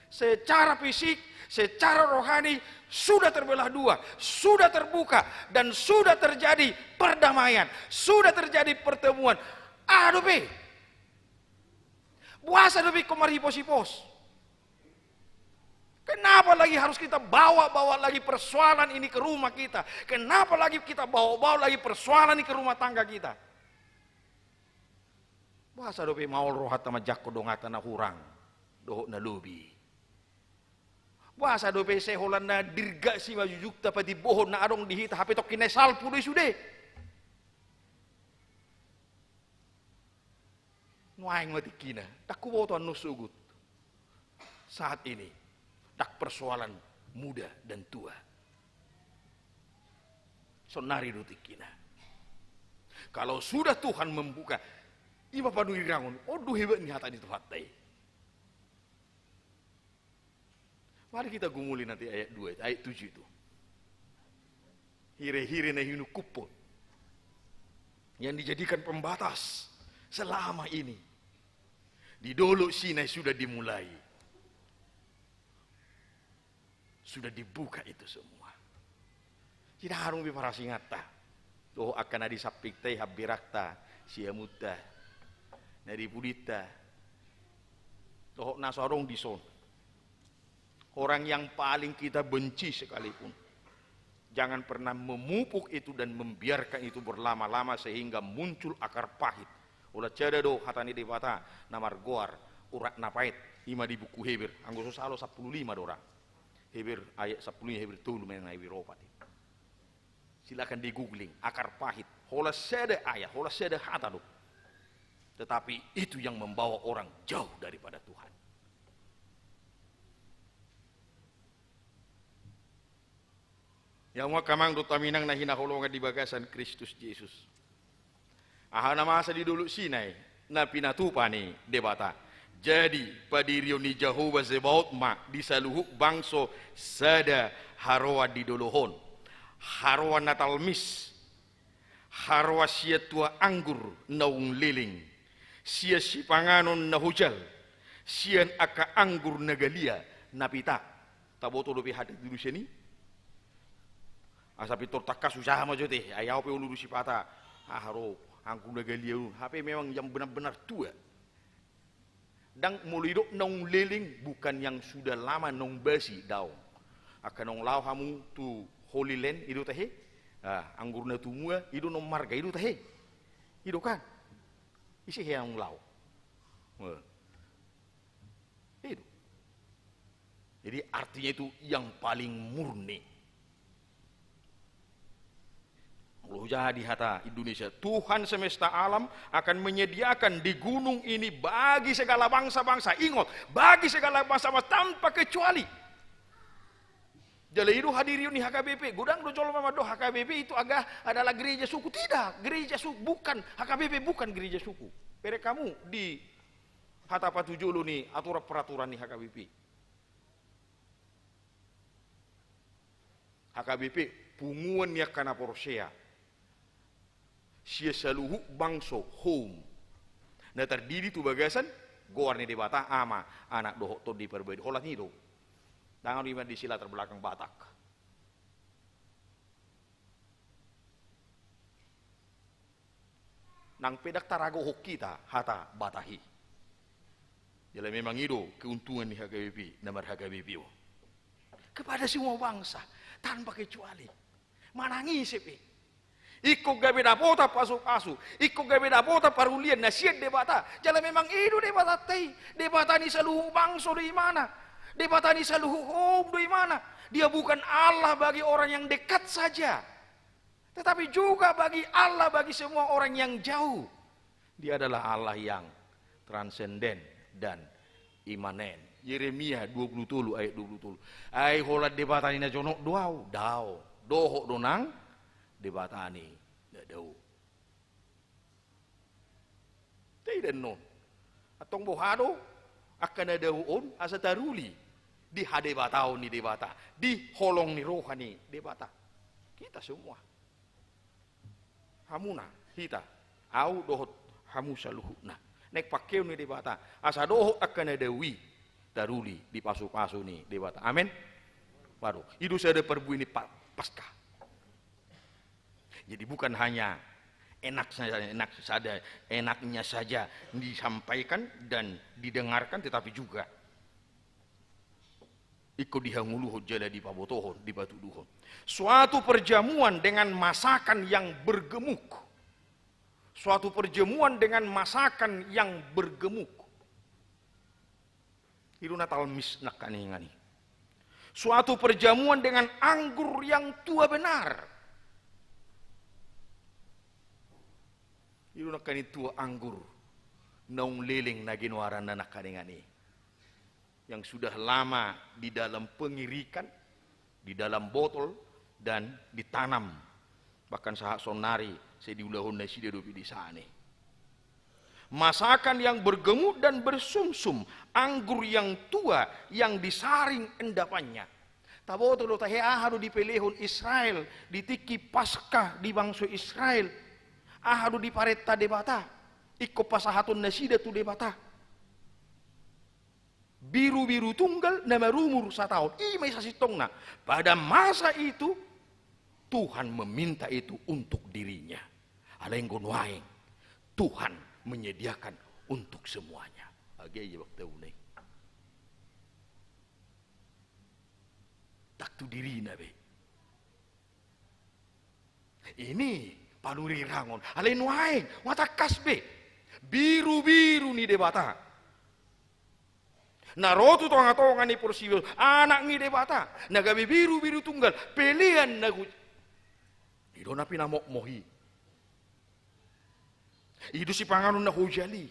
Secara fisik, secara rohani sudah terbelah dua, sudah terbuka, dan sudah terjadi perdamaian, sudah terjadi pertemuan. Aha dope? Boasa dope ingkon marhipos-hipos? Kenapa lagi harus kita bawa-bawa lagi persoalan ini ke rumah kita? Kenapa lagi kita bawa-bawa lagi persoalan ini ke rumah tangga kita? Boasa dope maol rohanta manjangkon donganta na hurang dohot na lobi? Boasa dope sai holan na dirgak simanjujungta patimbohon na adong di hita, hape tongkin na i salpu do i sude? Nuaeng ma tingkina, ndang huboto annon sogot. Saat ini, ndang persoalan muda dan tua. Saonari do tingkina. Kalau sudah Tuhan membuka, i ma panurirangon, on do hebat ni hata ni Tuhanta i. Mari kita gumuli nanti ayat dua itu, ayat tujuh itu. Hire-hire na hinungkuphon yang dijadikan pembatas selama ini. Di Dolok Sinai sudah dimulai. Sudah dibuka itu semua. Ndang adong be parasinganta dohot angka na di sampingta i, hambirangta, siamunta, na di pudinta, dohot na so adong dison. Orang yang paling kita benci sekalipun, Jangan pernah memupuk itu dan membiarkan itu berlama-lama sehingga muncul akar pahit. Holan sada do hata ni Debata na margoar urat na paet, i ma di buku Heber, anggo so sala sampulu lima do ra. Heber ayat sampulu lima, Heber tolu, manang na Heber opat i. Silakan di-googling, akar pahit. Holan sada ayat, holan sada hata do. Tetapi itu yang membawa orang jauh daripada Tuhan. Ia ma angka amang dohot inang na hinaholongan di bagasan Kristus Jesus. Aha na masa di Dolok Sinai na pinatupa ni Debata? Jadi, padirion ni Jahowa Zebaot ma di saluhut bangso sada haroan di dolok on. Haroan na talmis, haroan sian tuak anggur naung leleng, sian sipanganon na hojal, sian angka anggur na galia, na pita. Taboto dope hata di Indonesia i? Asa pintor tangkas usaha ma jo te, ai au pe olo do sipata. Ah, ro, anggur na galia on. Hape memang yang benar-benar tua. Ndang molo didok naung leleng, bukan yang sudah lama, naung basi, daong. Angka naung laho hamu tu Holy Land, i do tahe? Ah, anggur na tumua, i do naung marga, i do tahe? I do kan? Ise hea naung laho? Eh. I do. Jadi artinya itu yang paling murni. Molo jadi hata Indonesia, Tuhan semesta alam akan menyediakan di gunung ini bagi segala bangsa-bangsa. Ingot, bagi segala bangsa-bangsa tanpa kecuali. Jala i do hadirion ni H K B P. Godang do jolma mandok H K B P itu aga-, adalah gereja suku. Tidak, gereja suku bukan, H K B P bukan gereja suku. Bereng hamu di hata patujolo ni aturan peraturan ni H K B P. H K B P punguan ni angka na porsea sian saluhut bangso, home, na tardidi tu bagasan goar ni Debata, Ama, Anak dohot Tondi Parbadia. Holan i do. Ndang adong iman di sila terbelakang Batak. Nang pe ndang taragohon hita hata Batak i. Jala memang i do keuntungan ni H K B P, na mar-H K B P on. Kepada semua bangsa, tanpa kecuali. Manang ise pe. Ingkon gabe dapotan pasu-pasu, ingkon gabe dapotan parulian na sian Debata. Jala memang i do Debatanta i, Debata ni saluhut bangso do ibana. Debata ni saluhut home do ibana. Dia bukan Allah bagi orang yang dekat saja, tetapi juga bagi Allah bagi semua orang yang jauh. Dia adalah Allah yang transenden dan imanen. Yeremia dua pulu tolu ayat dua pulu tolu. Ai holan Debata ni na jonok do Ahu? Daong. Dohot do nang Debata ni na dao. Taida annon. Antong boha do angka na dao on asa taruli di hadebataon ni Debata, di holong ni roha ni Debata? Kita semua. Hamuna, hita, ahu dohot hamu saluhutna. Naeng pangkeon ni Debata asa dohot angka na dao i taruli di pasu-pasu ni Debata. Amen. Waduh, i do sada parbue ni Pa-, Paskah. Jadi bukan hanya enak saja, enak saja, enaknya saja disampaikan dan didengarkan, tetapi juga ingkon dihangoluhon jala dipabotohon, dipatuduhon. Suatu perjamuan dengan masakan yang bergemuk. Suatu perjamuan dengan masakan yang bergemuk. I do na talmis nangkaningan i. Suatu perjamuan dengan anggur yang tua benar. I do nangkaningan tuak anggur naung leleng na ginoaranna nangkaningan i, yang sudah lama di dalam pengirikan, di dalam botol, dan ditanam. Bahkan sahat saonnari sai diulahon nasida dope di sana. Masakan yang bergemuk dan bersumsum, anggur yang tua yang disaring endapannya. Taboto do tahe aha do dipelehon Israel di tingki Paskah di bangso Israel? Aha do diparenta Debata ingkon pasahaton nasida tu Debata? Birubiru tunggal na marumur sataon. I ma i sasintongna. Pada masa itu, Tuhan meminta itu untuk dirinya. Alai anggo nuaeng, Tuhan menyediakan untuk semuanya. Age ia bakta unai. Tak tu dirina be. Ini panurirang on. Alai nuaeng, nunga tangkas be. Birubiru ni Debata. Na ro tu tongatonga ni portibi on, Anak ni Debata. Na gabe birubiru tunggal, pelean na gu-, i do na pinamokmok i. I do sipanganon na hojal i.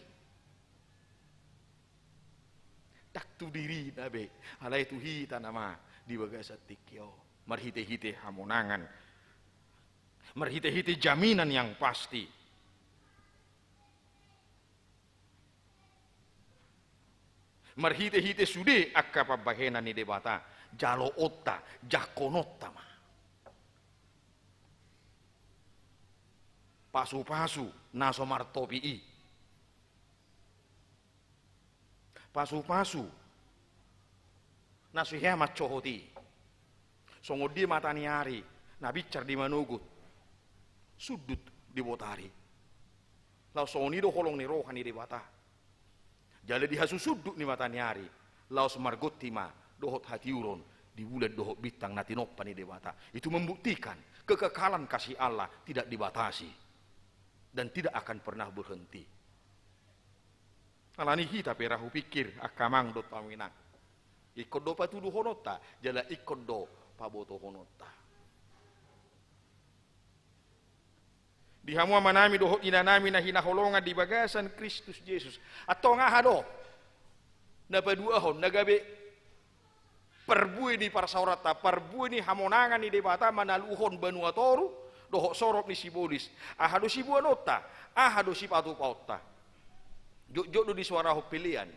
Ndang tu dirina be, alai tu hita nama di bagasan tingki on. Marhitehite hamonangan. Marhitehite jaminan yang pasti. Marhitehite sude angka pambahenan ni Debata, jaloonta, jangkononta ma. Pasupasu na so martopi i. Pasupasu na so hea mansohot i. Songon dia mata ni ari na binsar di manogot, sundut di botari. Laos songon i do holong ni roha ni Debata. Jala di hasusundut ni mata ni ari, laos margonti ma dohot hatiuron di bulan dohot bintang na tinompa ni Debata. Itu membuktikan kekekalan kasih Allah tidak dibatasi dan tidak akan pernah berhenti. Alani hita pe ra hupingkir, angka amang dohot hamu inang. Ingkon do patuduhononta, jala ingkon do pabotohononta. Di hamu amanami dohot inanami na hinaholongan di bagasan Kristus Jesus. Antong aha do na paduahon, na gabe parbue ni parsaoranta, parbue ni hamonangan ni Debata manaluhon banua toru dohot sorop ni sibolis? Aha do siboanonta? Aha do sipatupaonta? Jotjot do disuarahon pelean.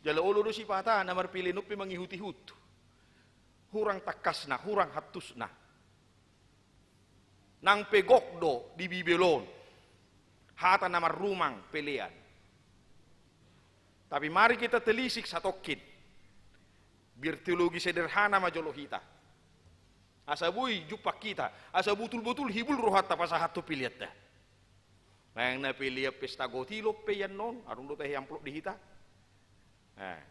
Jala olo do sipata na marpelean on pe mangihutihut. Hurang tangkasna, hurang hantusna. Nang pe gok do di Bibel on hata na marrumang pelean. Tapi mari kita telisik satongkin. Biar teologi sederhana ma jolo hita. Asa boi jumpang hita, asa butulbutul hibul rohanta pasahathon peleanta. Manang na pelean pesta gotilon pe i annon, adong do tahe amplop di hita. Eh.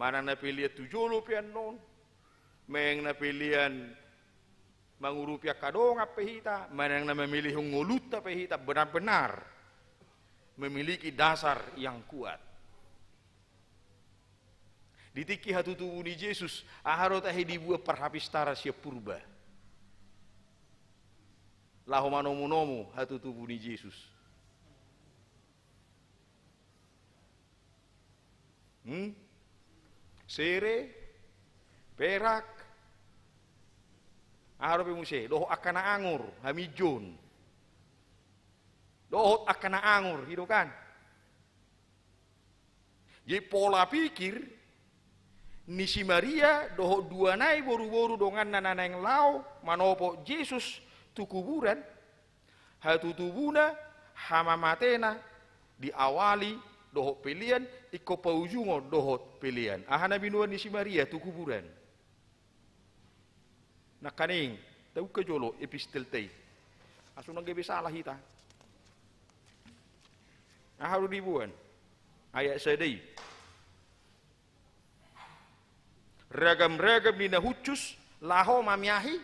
Manang na pelean tu jolo pe i annon, manang na pelean mangurupi angka dongan pe hita, manang na mamelehon ngolunta pe hita, benar-benar memiliki dasar yang kuat. Di tingki hatutubu ni Jesus, aha do tahe dibuat parhapistaran sian Purba? Laho manomunomu hatutubu ni Jesus. Hmm? Sere, perak, aha dope muse, dohot angka na angur, haminjon. Dohot angka na angur, i do kan? Jadi pola pikir ni si Maria dohot dua nai boruboru donganna na naeng laho manopot Jesus tu kuburan, hatutubuna, hamamatena, diawali dohot pelean, ingkon paujungon dohot pelean. Aha na binoan ni si Maria tu kuburan? Nangkaning, tabuka jolo epistelta i. Asa unang gabe salah hita. Aha do diboan? Ayat sada i. Ragamragam ni na hushus laho mamiahi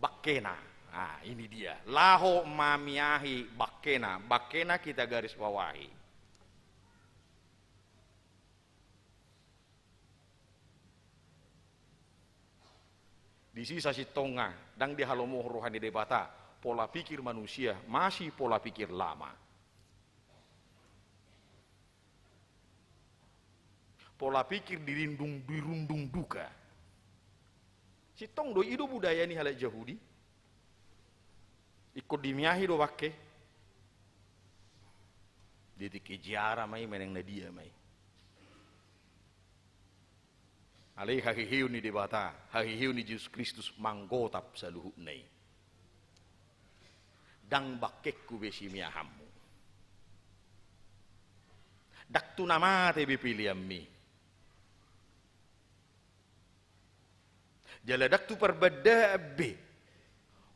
bangkena. Ah, ini dia. Laho mamiahi bangkena. Bangkena kita garis bawahi. Disi sasintongna, ndang dihalomohon roha ni Debata pola pikir manusia, masih pola pikir lama. Pola pikir dirindung, dirundung duka. Sintong do i do budaya ni halak Jahudi. Ingkon dimiahi do bangke. Di tingki ziarah ma i, manang na dia ma i. Alai haheheon ni Debata, haheheon ni Jesus Kristus manggotap saluhutna i. Ndang bangkengku be simiahanmu. Ndang tu na mate be peleanmi. Jala ndang tu parbandaan be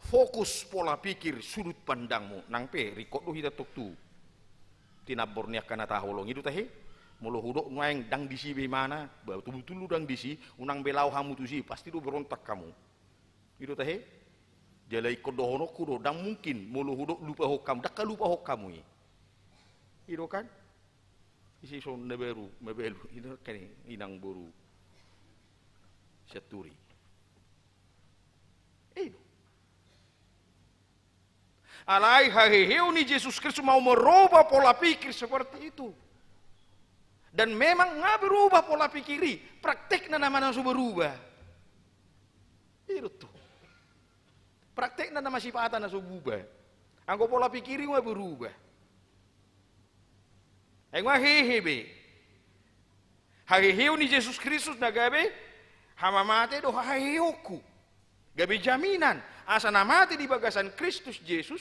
fokus pola pikir sudut pandangmu. Nang pe ringkot do hita tong tu tinambor ni angka na taholongi do tahe. Molo hudok nuaeng ndang disi be imana, ba tubu tulu ndang disi, unang be laho hamu tusi, pasti do berontak hamu. I do tahe? Jala ingkon dohononku do, ndang mungkin molo hudok lupahon hamu, ndang halupahon hamu i. I do kan? Ise son na baru mabalu, i do kan, inang boru Sianturi. I do. Alai haheheon ni Jesus Kristus mau merubah pola pikir seperti itu. Dan memang nga berubah pola pikir i, praktekna nama na so berubah. I do tutu. Praktekna nama sipata na so berubah. Anggo pola pikir i nga berubah. Ai nga hehe be. Haheheon ni Jesus Kristus na gabe hamamate do haheheonku. Gabe jaminan asa na mate di bagasan Kristus Jesus.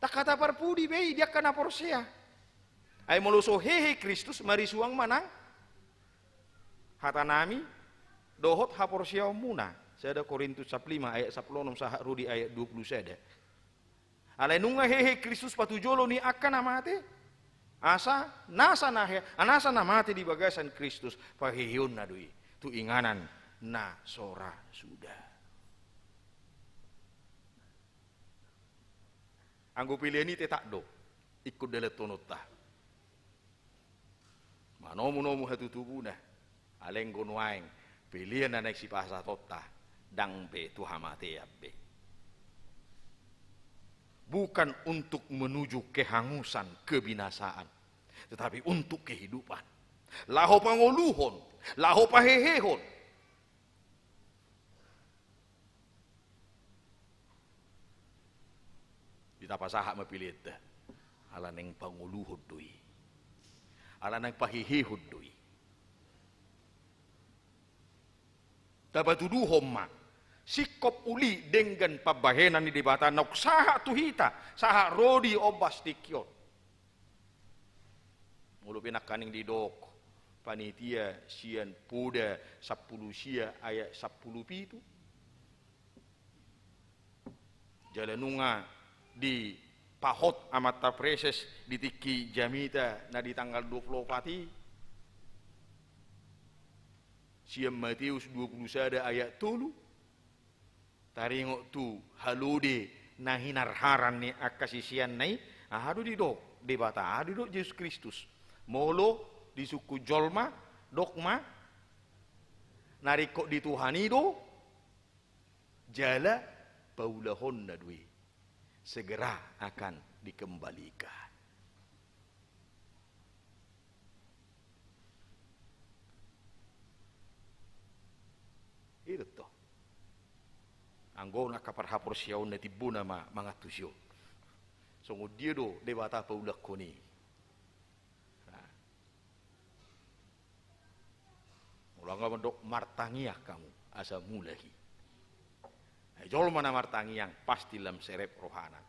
Ndang hata parpudi be i di angka na porsea. Ai molo so hehe Kristus, marisuang ma nang hatanami dohot haporseaonmuna. Sada Korintus sampulu lima ayat sampulu onom sahat ro di ayat dua pulu sada. Alai nunga hehe Kristus patujolo ni angka na mate, asa nasa na he-, nasa na mate di bagasan Kristus, paheheonna do i tu inganan na so ra suda. Anggo pelean i tetap do ingkon dalanhononta. Manomunomu hatutubuna, alai anggo nuaeng pelean na naeng sipasahatonta, ndang be tu hamatean be. Bukan untuk menuju kehangusan, kebinasaan, tetapi untuk kehidupan. Laho pangoluhon, laho pahehehon. Di tapasahat ma peleanta, ala naeng pangoluhon do i. Ala naeng pahehehon do i. Tapatuduhon ma, singkop uli denggan pambahenan ni Debata naung sahat tu hita, sahat ro di ombas tingki on. Molo pe nangkaning didok panitia sian Poda sampulu sia ayat sampulu pitu. Jala nunga dipahot amanta praeses di tingki jamita na di tanggal dua pulu opat i. Sian Mateus dua pulu sada ayat tolu. Taringot tu halode na hinarharan ni angka siseanna i, aha do didok Debata, aha do didok Jesus Kristus? Molo disungkun jolma, dok ma, na ringkot di Tuhan i do, jala paulahonna do i. Segera akan dikembalikan. I do tutu. Anggo na angka parhaporseaon na timbona ma mangantusi on. Songon dia do Debata paulakhon i? Nah. Molo nga mandok martangiang hamu asa mulak i. Ai jolma na martangiang pasti lam serep rohana,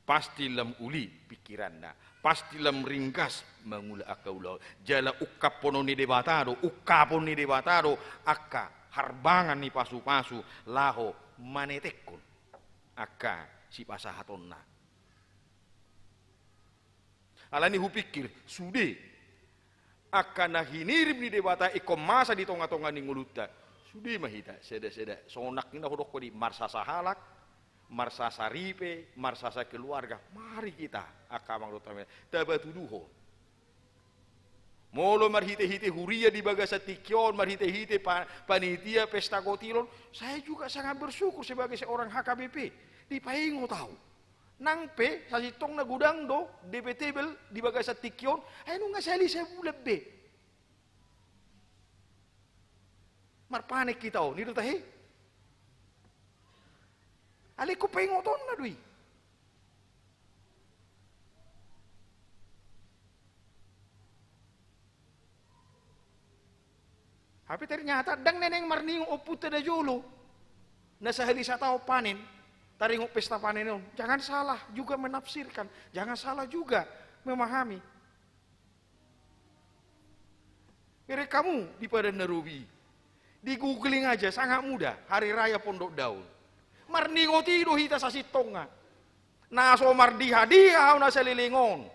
pasti lam uli pikiranna, pasti lam ringgas mangula angka ulaon. Jala ungkapon ni Debata do, ungkapon ni Debata do angka harbangan ni pasupasu laho manetekhon angka sipasahatonna. Alani hupikir, sude angka na hinirim ni Debata ingkon masa di tongatonga ni ngolunta. Sude ma hita, sedaseda. Songon nangkin na hudok di marsasa halak, marsasa ripe, marsasa keluarga. Mari hita, angka amang dohot inang, tapatuduhon. Molo marhitehite huria di bagasan tingki on, marhitehite pa-, panitia pesta gotilon, saya juga sangat bersyukur sebagai seorang H K B P. Dipaingot ahu. Nang pe sasintongna godang do debatable di bagasan tingki on, ai nunga sahali sabulan be marpanen hita on, i do tahe? Alai ingkon paingotonna do i. Hape ternyata ndang na naeng marningot ompunta na jolo, na sahali sataon panen, taringot pesta panen on. Jangan salah juga menafsirkan, jangan salah juga memahami. Bereng hamu di Padan na Robi i. Di googling aja, sangat mudah, Hari Raya Pondok Daun. Marningot i do hita sasintongna. Na so mardihadiha ahu na saleleng on.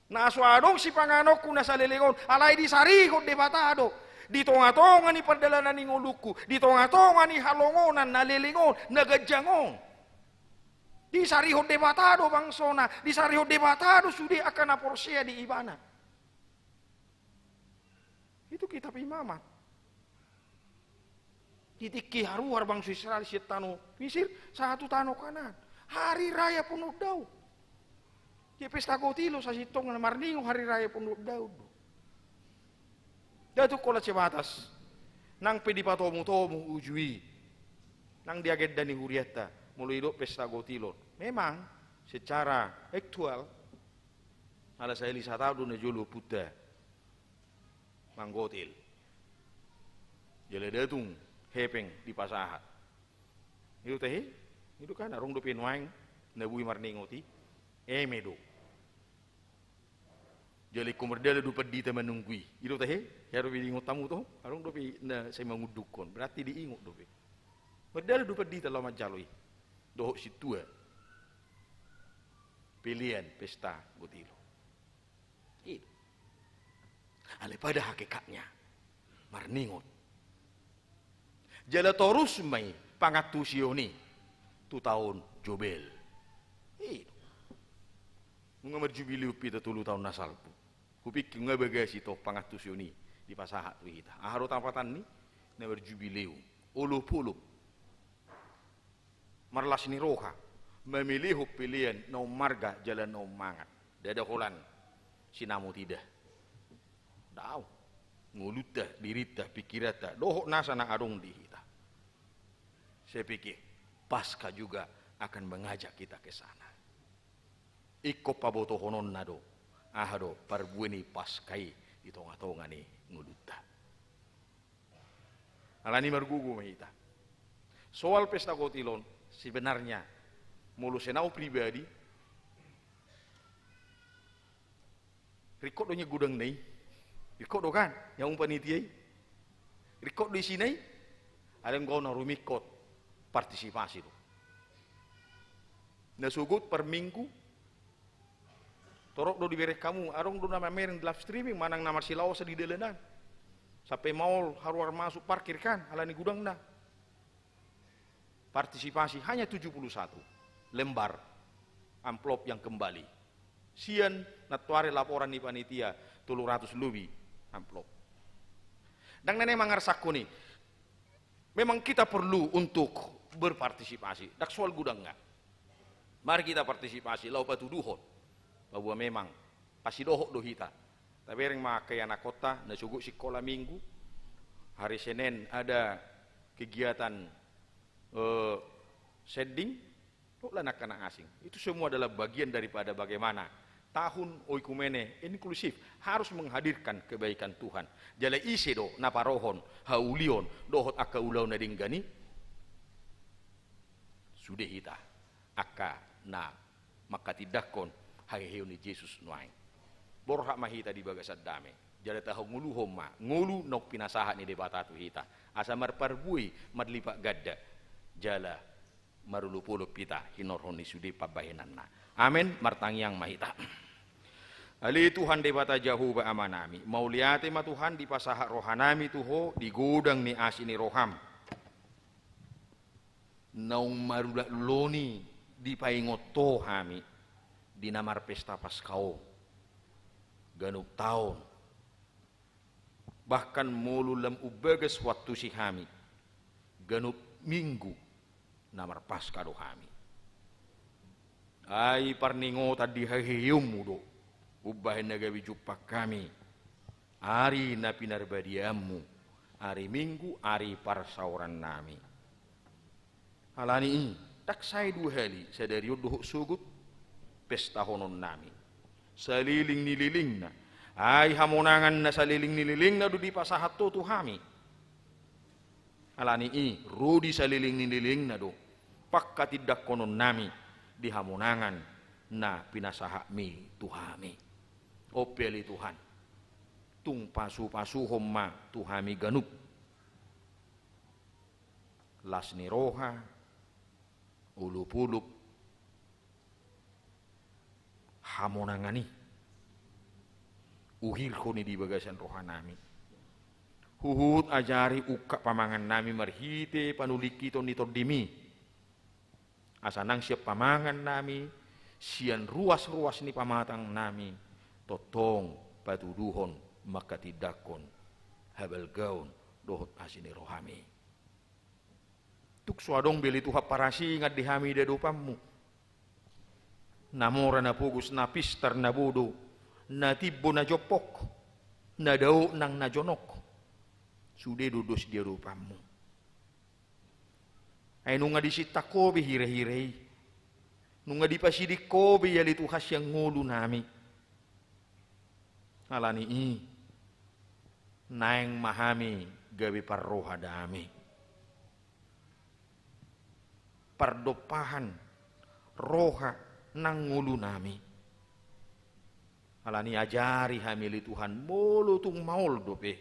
Na so adong sipanganonku na saleleng on, alai disarihon Debata do. Di tongatonga ni pardalanan ni ngolungku, di tongatonga ni halongonan na leleng on, na ganjang on, disarihon Debata do bangsona, disarihon Debata do sude angka na porsea di Ibana. Itu kitab Imamat. Di tingki haruar bangso Israel sian tano Misir sahat tu tano Kanaan, hari raya Punguan Daud. Di pesta Gotilo sasintongna marningot hari raya Punguan Daud do. Nda tung holan sebatas nang pe dipatomutomu uju i nang di agenda ni hurianta molo didok pesta Gotilo on. Memang secara aktual, ala sahali sataon do na jolo ompunta manggotil. Jala nda tung hepeng dipasahat. I do tahe? I do kan, adong dope nuaeng na boi marningot i. Eme do. Jala ingkon mardalan do pandita manunggu i. I do tahe? Hea dope diingot hamu toho? Adong dope na sai mangundukhon. Berarti diingot dope. Mardalan do pandita laho manjalo i. Dohot sintua pelean pesta Gotilo. I do. Alai pada hakikatnya marningot. Jala torus ma i pangantusion i tu taon Jobel. I do. Nunga marjubileu hita tolu taon na salpu. Hupikir nunga bagas i toho pangantusion i dipasahat tu hita. Aha do tapatanni? Na marjubileu. Olopolop. Marlas ni roha, mamelehon pelean na ummarga jala na ummangat. Ndada holan sinamot i da. Daong. Ngolunta, dirinta, pikiranta, dohot nasa na adong di hita. Saya pikir Paskah juga akan mengajak kita ke sana. Ingkon pabotohononna do aha do parbue ni Paskah i di tongatonga ni ngolunta. Alani i margogo ma hita. Soal pesta Gotilo on, sebenarnya molo sian au pribadi, ringkot do nian godangna i. Ringkot do kan? Nian panitia i. Ringkot do isina i. Alai anggo au na rumingkot partisipasi do. Na sogot parminggu, torop do dibereng hamu, adong do na mamereng di live streaming manang na marsilaosan di dalanan. Sampe maol haruar masuk parkir kan, alani godangna. Partisipasi hanya tujuh puluh satu lembar amplop yang kembali. Sian nantoari laporan ni panitia tolu ratus lobi amplop. Ndang na naeng mangarsakkon i. Memang kita perlu untuk berpartisipasi. Ndang soal godangna. Mari kita partisipasi, laho patuduhon. Bahwa memang pasti dohot do hita. Tabereng ma angka ianakhonta, na sogot sikola minggu. Hari Senin ada kegiatan, eh, sending. Dohot lan angka na asing. Itu semua adalah bagian daripada bagaimana tahun oikumene inklusif harus menghadirkan kebaikan Tuhan. Jala ise do na parohon haulion dohot angka ulaon na denggan i? Sude hita angka na manghatindanghon haheheon ni Jesus nuaeng. Borhat ma hita di bagasan dame. Jala tahangoluhon ma ngolu naung pinasahat ni Debata tu hita. Asa marparbue, marlipat ganda. Jala marolopolop hita hinorhon ni sude pambahenanna. Amen. Martangiang ma hita. Ale Tuhan Debata Jahowa Amanami, mauliate ma Tuhan dipasahat rohanami tu Ho di godang ni asi ni roham. Naung marulak loni dipaingot Ho hami di na marpesta Paskah on. Ganup taon. Bahkan molo lam umbagas huantusi hami, ganup minggu na marPaskah do hami. Ai parningotan di haheheonmu do umbahen na gabe jumpang hami ari na pinarbadiaanmu, ari Minggu, ari parsaorannami. Alani i, ndang sae dua hali, sadari on dohot sogot, pestahononnami. Saleleng ni lelengna, ai hamonangan na saleleng ni lelengna do dipasahat Ho tu hami. Alani i, ro di saleleng ni lelengna do panghatindanghononnami di hamonangan na pinasahatmi tu hami. On pe ale Tuhan, tung pasupasuhon ma tu hami ganup. Las ni roha, olopolop, hamonangan i. Uhirhon i di bagasan rohanami. Huhut ajari ungkap pamangannami marhite panulingkiton ni TondiMi. Asa nang sian pamangannami, sian ruasruas ni pamatangnami, tongtong patuduhon manghatindanghon habalgaon dohot asi ni rohaMi. Tung so adong be ale Tuhan parasingan di hami di adopanMu. Na mora na pogos, na pistar na bodo, na timbo na jompok, na dao nang na jonok. Sude do dos di adopanMu. Ai nunga disintak Ho be hirahira i. Nunga dipasiding Ho be ale Tuhan sian ngolunami. Ala ni i, naeng ma hami gabe parroha dame, pardompahan roha nang ngolunami. Ala ni i ajari hami ale Tuhan, molo tung maol dope,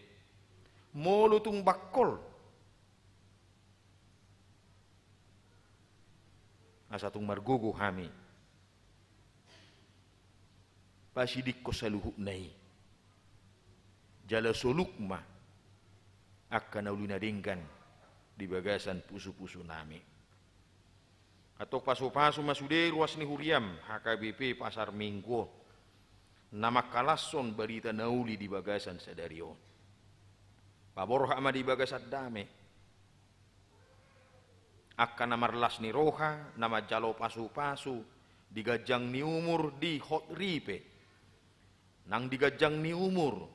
molo tung bangkol, asa tung margogo hami pasidingkon saluhutna i. Jala soluk ma angka na uli na denggan di bagasan pusupusunami. Antong pasupasu ma sude ruas ni huriaM H K B P Pasar Minggu on, na manghalashon barita na uli di bagasan sadari on. Paborhat ma di bagasan dame angka na marlas ni roha, na manjalo pasupasu di ganjang ni umur, di hot ripe, nang di ganjang ni umur,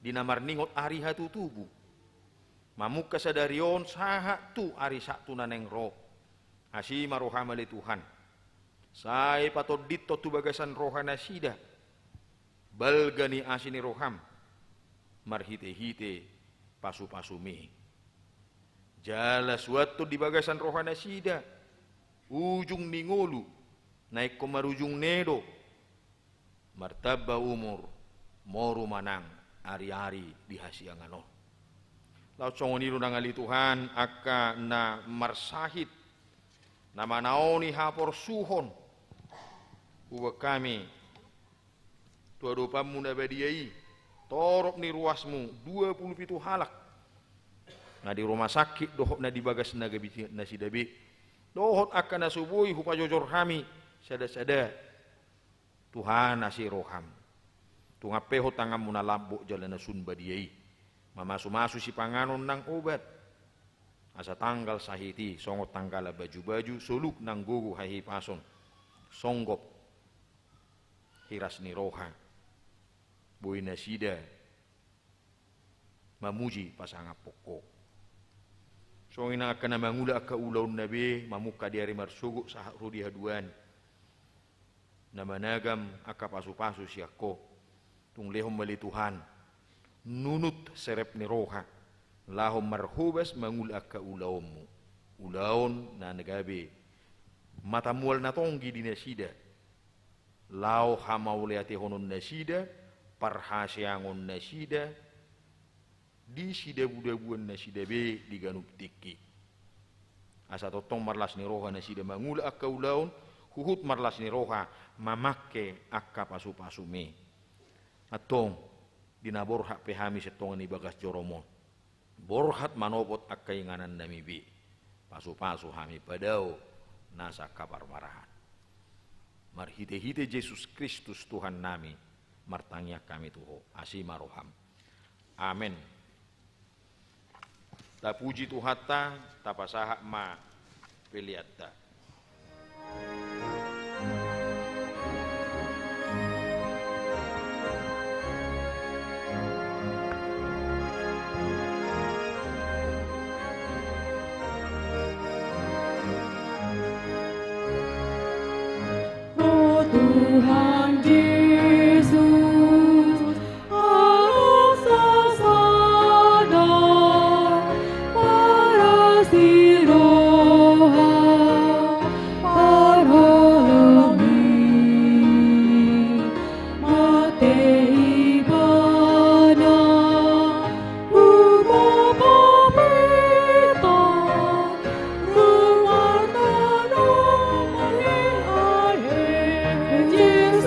di na marningot ari hatutubu. Mamungka sadari on sahat tu ari Sabtu na naeng ro. Asi ma rohaM ale Tuhan. Sai patondinhon tu bagasan rohanasida balga ni asi ni rohaM marhitehite pasupasuMi. Jala suanhon di bagasan rohanasida ujung ni ngolu, na ingkon marujung ne do, martamba umur, moru ma nang ariari di hasiangan on. Laos songon i do nang ale Tuhan angka na marsahit, na manaoni haporsuhon, huboan hami tu adopanMu na badia i, torop ni ruasMu dua pulu pitu halak na di rumah sakit dohot na di bagas na gabe nasida be, dohot angka na so boi hupajojor hami sadasada. Tuhan, asi rohaM, tung ampehon tanganMu na lambok jala na sun badia i, mamasumasu sipanganon nang obat, asa tanggal sahit i songon tanggalan bajubaju, soluk nang gogo hahipason, songgop hiras ni roha, boi nasida mamuji pasangaphon Ho. Songon i nang angka na mangula angka ulaonna be, mamungka di ari marsogot sahat ro di haduan, na managam angka pasupasu sian Ho. Tung lehon ma ale Tuhan nunut serep ni roha, laho marhobas mangula angka ulaonMu, ulaon na gabe mata mual na tonggi di nasida, laho hamauliatehononnasida, parhaseangonnasida di sidabudabuannasida be di ganup tingki. Asa tongtong marlas ni roha nasida mangula angka ulaon, huhut marlas ni roha mamangke angka pasupasuMi. Antong, di na borhat pe hami sian tonga ni bagas joroM on, borhat manopot angka inganannami be, pasupasu hami padao nasa angka parmarahan. Marhitehite Jesus Kristus Tuhannami, martangiang hami tu Ho. Asi ma rohaM. Amen. Tapuji Tuhanta, tapasahat ma peleanta. O Tuhan Jesus, Anak sasada, parasi roha, parhalami, mate Ibana, humompa petak, rumah tano mangihai Jesus.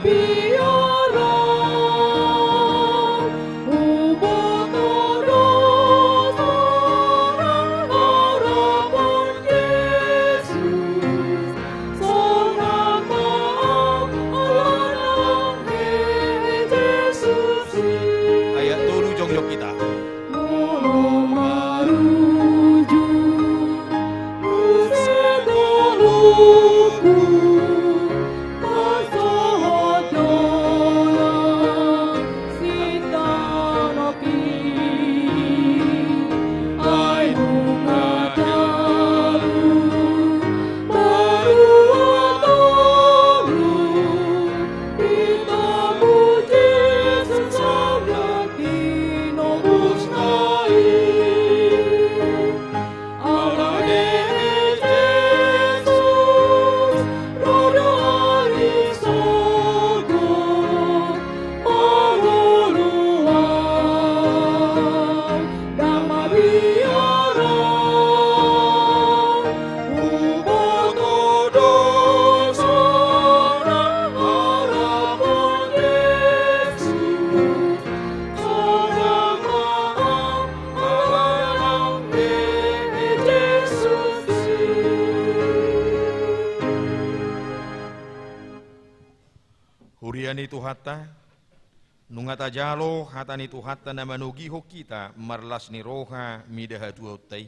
Biar au huboto dosa, harap on Jesus, sonang ma au ala nang Jesus i. Ayat tolu, jongjong hita. Molo marujung muse tolongku, pasohot do laho sian tano i. Ai nunga talu marua tolu, hita muji Tuhan, tinobus na i. Alani i Jesus, ro do ari sogot pangoluan, ndang mabiar au huboto dosa, harap on Jesus, sonang ma au ala nang Jesus i. Huria ni Tuhanta, nunga tajalo hata ni Tuhanta na manogihon hita marlas ni roha mida hatuaonta i,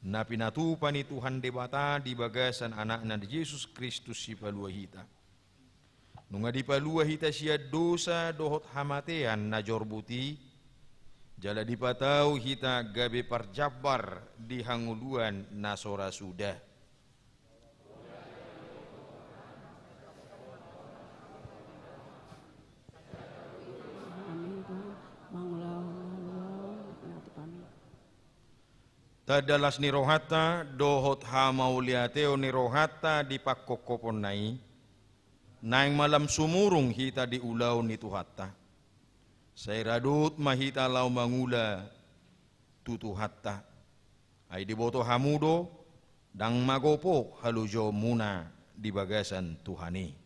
na pinatupa ni Tuhan Debata di bagasan Anakna Jesus Kristus Sipalua hita. Nunga dipalua hita sian dosa dohot hamatean na jorbut i, jala dipatau hita gabe parjambar di hangoluan na so ra suda. Tanda las ni rohanta dohot hamauliateon ni rohanta di pangkophoponna i, naeng ma lam sumurung hita di ulaon ni Tuhanta. Sai radot ma hita laho mangula tu Tuhanta. Ai diboto hamu do, ndang magopo halojaonmuna di bagasan Tuhan i.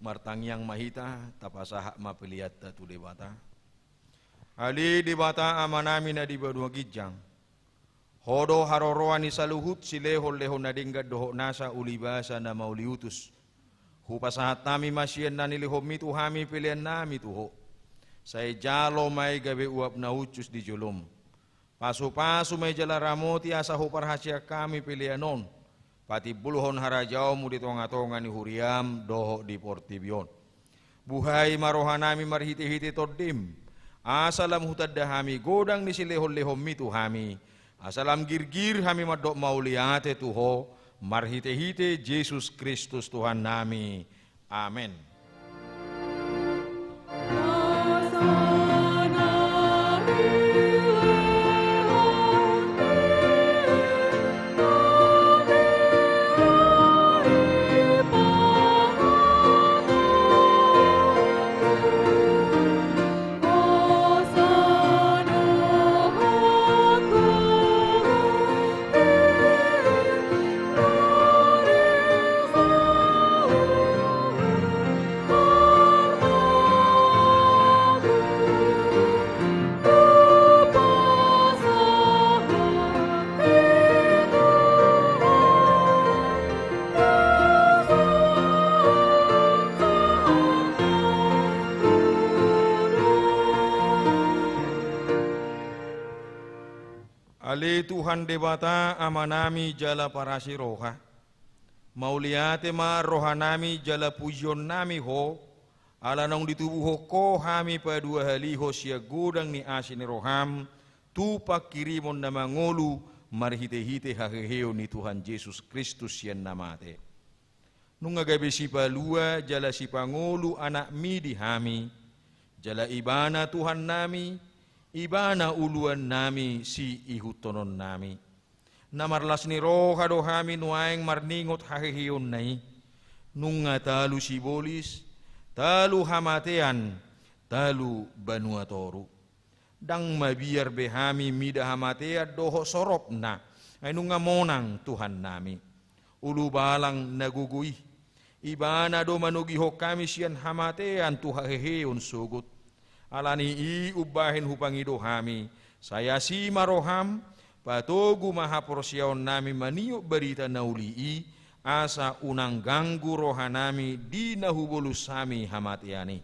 Martangiang ma hita, tapasahat ma peleanta tu Debata. Ale Debata Amanami na di banua ginjang, Ho do haroroan ni saluhut silehonlehon na denggan dohot nasa ulibasa na mauliutus. Hupasahat hami ma sian na nilehonmi tu hami peleannami tu Ho. Sai jalo ma i gabe uap na hushus di jolom. Pasupasu ma i jala ramoti asa huparhaseang hami pelean on patimbulhon harajaonmu di tongatonga ni huriam dohot di portibi on. Buhai ma rohanami marhitehite Tondim, asa lam hutanda hami godang ni silehonlehonmi tu hami, asa lam girgir hami mandok mauliate tu Ho, marhitehite Jesus Kristus Tuhannami. Amen. Ale Tuhan Debata Amanami jala parasi roha, mauliate ma rohanami jala pujionnami Ho, ala naung ditubuhon Ho hami paduahalihon sian godang ni asi ni roham, tu pangkirimon na mangolu marhitehite haheheon ni Tuhan Jesus Kristus sian na mate. Nunga gabe sipalua jala sipangolu Anakmi di hami, jala Ibana Tuhannami, Ibana uluannami siihuthononnami. Na marlas ni roha do hami nuaeng marningot haheheonna i, nunga talu sibolis, talu hamatean, talu banua toru. Ndang mabiar be hami mida hamatean dohot soropna, ai nunga monang Tuhannami. Ulubalang na gogo i, Ibana do manogihon hami sian hamatean tu haheheon sogot. Ala ni i umbahen hupangido hami, sai asi ma roham, patogu ma haporseaonnami maniop barita na uli i, asa unang ganggu rohanami di na hubolus hami hamatean i.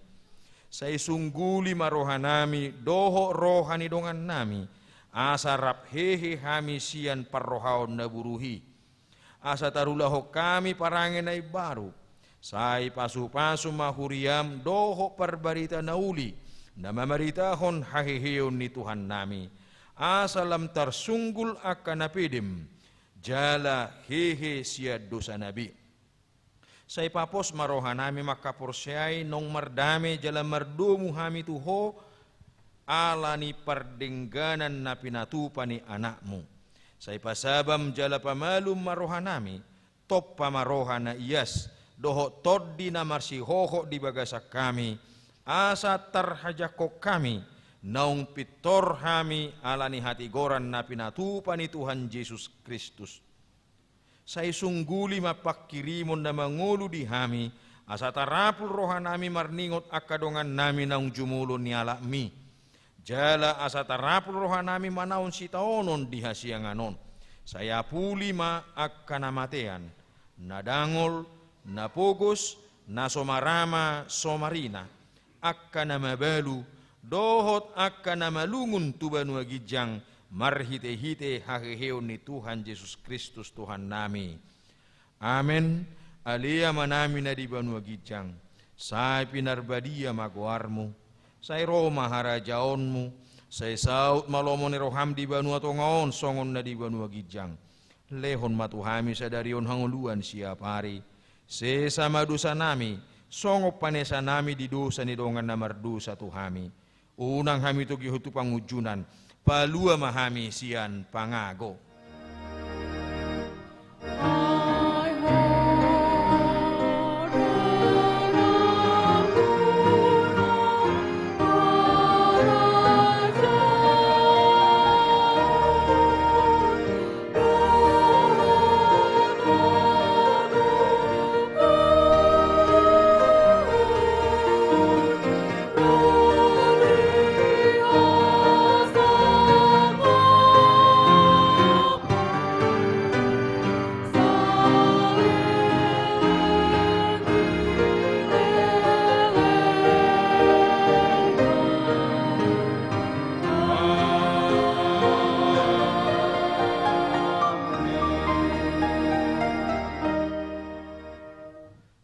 Sai sungguli ma rohanami dohot roha ni dongannami, asa rap hehe hami sian parrohaon na buruk i. Asa tarulahon hami parange na imbaru, sai pasupasu ma huriam dohot parbarita na uli, na mamaritahon haheheon ni Tuhannami, asa lam tarsunggul angka na pedem, jala hehe sian dosana be. Sai papos ma rohanami mangkaporseai naung mardame jala mardomu hami tu Ho, ala ni pardengganan na pinatupa ni Anakmu. Sai pasabam jala pamalum ma rohanami, tompa ma roha na ias, dohot tondi na marsihohot di bagasan hami, asa tarhajangkon hami, naung pintor hami ala ni hatigoran na pinatupa ni Tuhan Jesus Kristus. Sai sungguli ma pangkirimon na mangolu di hami, asa tarapul rohanami marningot angka dongannami naung jumolo nialapmi. Jala asa tarapul rohanami manaon sitaonon di hasiangan on. Sai apuli ma angka na matean, na dangol, na pogos, na so marama, so marina, angka na mabalu, dohot angka na malungun tu banua ginjang, marhitehite haheheon ni Tuhan Jesus Kristus Tuhannami. Amen. Ale Amanami na di banua ginjang, sai pinarbadia ma goarmu, sai ro ma harajaonmu, sai saut ma lomo ni roham di banua tonga on songon na di banua ginjang. Lehon ma tu hami sadari on hangoluan siap ari. Sesa ma dosanami, songon panesanami di dosa ni dongan na mardosa tu hami. Unang hami togihon tu pangunjunan, palua ma hami sian pangago.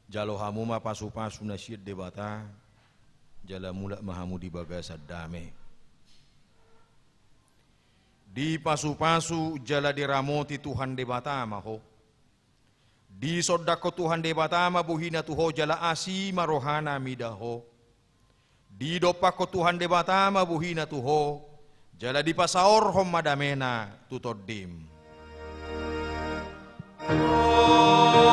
Jalo hamu ma pasupasu na sian Debata, jala mulak ma hamu di bagasan dame. Dipasupasu jala diramoti Tuhan Debata ma ho. Disondangkon Tuhan Debata ma bohina tu ho jala asi ma rohana mida ho. Didompakkon Tuhan Debata ma bohina tu ho, jala dipasaorhon ma damena tu tondim. Amen.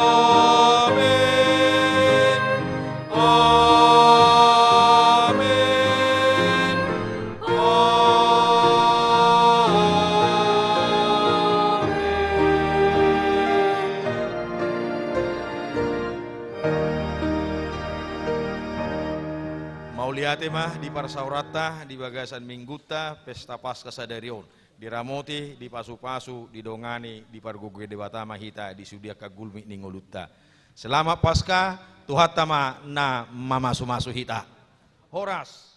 Amen. Amen. Mauliate ma di parsaoranta di bagasan minggunta pesta Paskah sadari on. Diramoti, dipasupasu, didongani, dipargogoi Debata ma hita di sude angka gulmit ni ngolunta. Selamat Paskah, Tuhanta ma na mamasumasu hita. Horas.